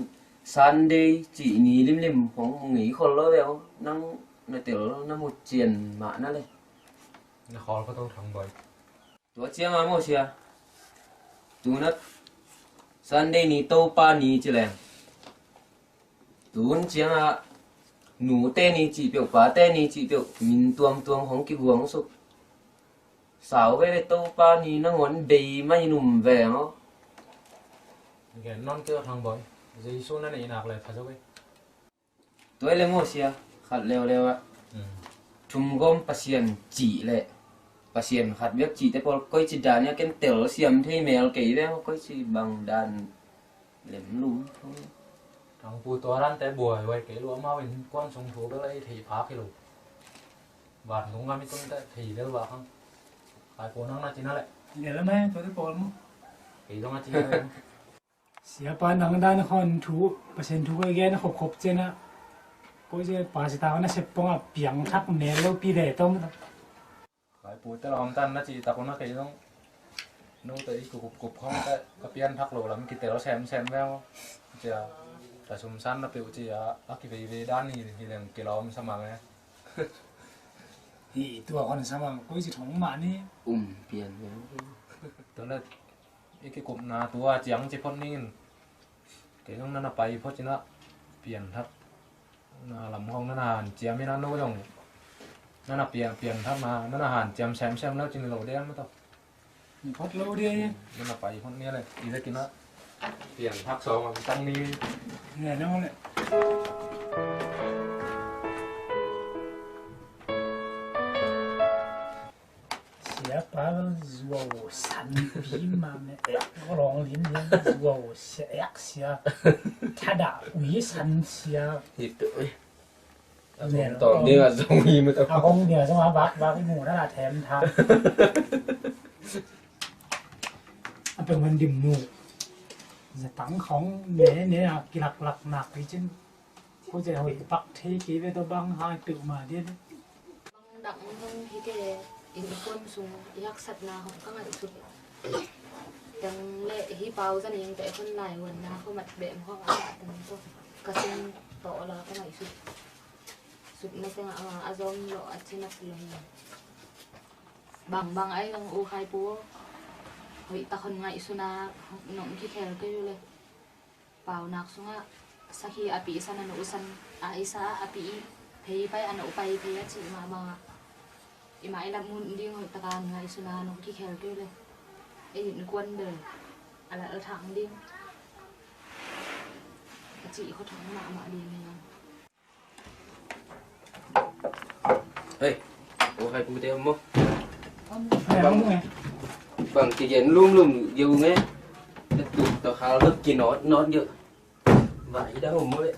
Sunday cih ni limlim hong ngei khol lo ve aw. Nang na tel na mut cian mah na le. Na khol kho to Thang Bawi. Tua ciang a maw sia. Tuna Sunday ni Topa ni ci leng. Tun ciang a nute ni cih peuh pate ni cih peuh min tuamtuam hong kiguang suk. Sau veve Topa ni nangawn bei mai num veng aw. Gen non keu Thang Bawi. Jesu na neihnak le pha zo ve. Tua le maw sia khat leuleu ah. Thumgawm Pasian cih le Pasian khat biak cihte pawl koi ci dan ia ken tel siam thei mel kei veng aw koi ci bang dan. Lemlum. Thang Pu tua rante buai buai kei lua mau in kuan sung thu bel ei thei phak hi lo. Vantung ngam i tun te thei bel vak hang. Khai Pu nang na cina le. Lel a mai tua te pawl mu. Kei dong a cina le. Siapa nang dan khon thu Pasian thu koi gen khop khop cena. Koi ce pa sita na sep pong a piang thak mel lo pi ve tom. Lai Pu te la hom tan na ci tak un a kei zong. Nu te i kup kup khong te ka pian thak lo lam kitel sem sem veng. Cia ta sum san na peuh cia a kiveivei dan hi hi leng kilawm sa mang e. Hi tua hon sa mang koi ci thong mah ni. Um pian veng. Tua le i kikupna tua ciang ci phot ning in. Kei zong na na pai phot cina pian thak. Na lam hong na na han ciam hi na no zong. Na na pian pian thak na na na han ciam sem sem lo cin lo dem to. Ni phot lo dia. Na na pai phot ni le i le kina pian thak song am tang ni. Ni na le. Siapa zuau san pi ma me ek lawng lin lin zuau sia ek sia. Thada ui san sia. Hi tu. A zong tawm ding a zong hi ma tawm. A kong ding a zong a bak bak i mu na la them tham. A peng man dim nu. Zatang khong ne ne a kilak lak nak i cin. Ko zia hoih pak thei kei ve tawh bang hai peuhmah ding. Bang dang zong hi kei in i kuan sung i haksatna hong ka ngaihsut. Teng le hi pau zan ing teh khon lai huanna kho mat beh mawk a teng tawh ka sin tawh la ka ngaihsut. Sutna teng a a zong lo a cinat lo hi. Bang bang ai zong u khai pu hoih tak hon ngaihsuna nong kikhel kei u le. Paunak sungah sakhi a pi san a no u san a i sa a pi i phei pai a no u pai phei a cih mahmah i mah i lam mun ding hoih taka ngaihsuna nong kikhel kei le ei in kuan bel a lal thang ding a cih kho thang mahmah ding hi. Hei, o hai pute om maw? Hei, om maw? Bang kigen lumlum geu nge. Tuk tawh khal bek kinawt nawt geu. Vai da om maw le?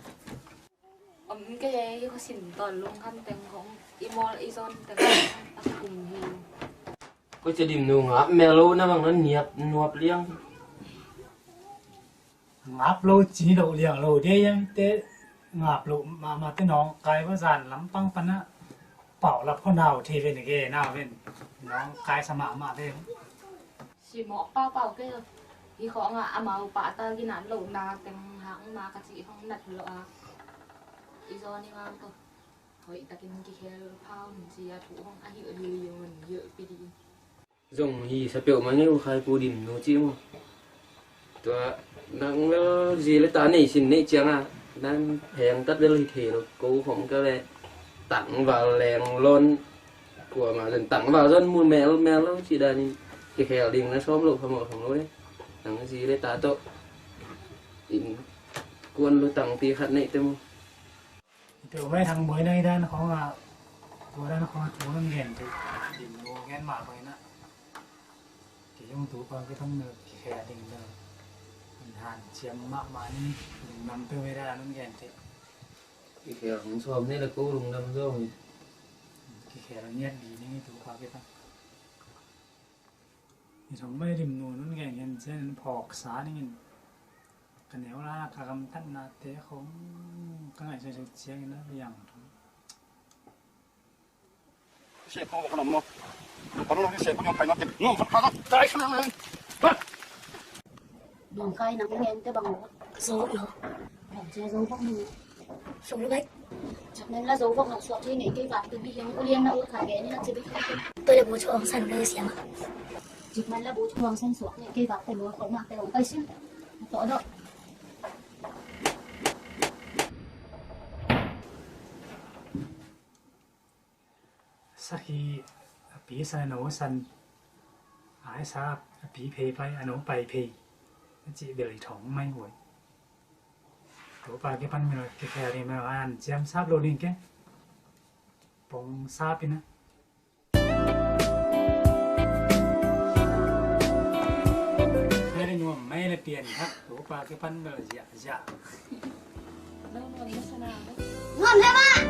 Om kei ei ko sin tawn lungkham teng khong i mawl i zawn teng a kum hi. Ko cia dim nu ngap mel lo na bang na niap nuap liang. Ngap lo ci lo liang lo dia, yang te ngap lo mahmah te nawngkai va zan lampang pana pau lap kho nau thei ven, ke nau ven nawngkai sa mahmah te. Simawh paupau kei lo. Hi khawngah amau pahta ginat lohna teng hak ma ka cih hong nat lo a. I zaw ni ngang ko. Hoih takin kikhel pha un ci a thu hong a hilh hilh hi un hilh pi dih in. Zong hi sa peuhmah ngei uh, Khai Pu Dim nu cih maw. Tua nang bel zi le ta nei sin neih ciangah nan heng tat bel hi thei lo, ko khong ka le tangval leng lon. Kuamah zon tangval zon mu mel mel lo ci danin kikhel ding na sawm lo phamawh khong lo le. Nang zi le ta tawh in kuan lo tangpi khat neih te mu. Tua mai Thang Buai nai dan khong a, tua dan khong a thu nan gen tu. Dim lo gen mah bai na. Kei zong tu pa kei tang na kikhel ding na. An han ciam mahmah ni, lungdam peuh mai dan nan gen te. Kikhel hong sawm ni le ko lungdam zong. Kikhel ngiat di ni tu pa kei tang. Ni thong mai rim nu nun gen gen cian in phawk sa ning in. Ka neu la ka gamtatna te khong ka ngaihsut ciang in a liang thong. Siapa orang nama? Baru lagi siapa yang paling nanti? Ngom, tak ada. Dong kai nang ngen te bang lo. Zo lo. Bang cia zo bang lo. Zo lo bai. Chak nen la zo bang lo suak thei nei kei vak te bi hiang u lian na ut kha ge ni na ci bi kha. Toi le bu chuang san le siam. Chik man la bu chuang san suak nei kei vak te lo ko ma te lo kai sim. To do. Sakhi a pi san a no san, a sa a pi phei pai a no pai phei, a cih bel i thong mai huai. Topa kipan mi lo kikhel ni mai lo an ciam sap lo ning ke. Pong sap ina. Nari nuam mai le pian hak Topa kipan mi lo zia zia. Nuam le ma.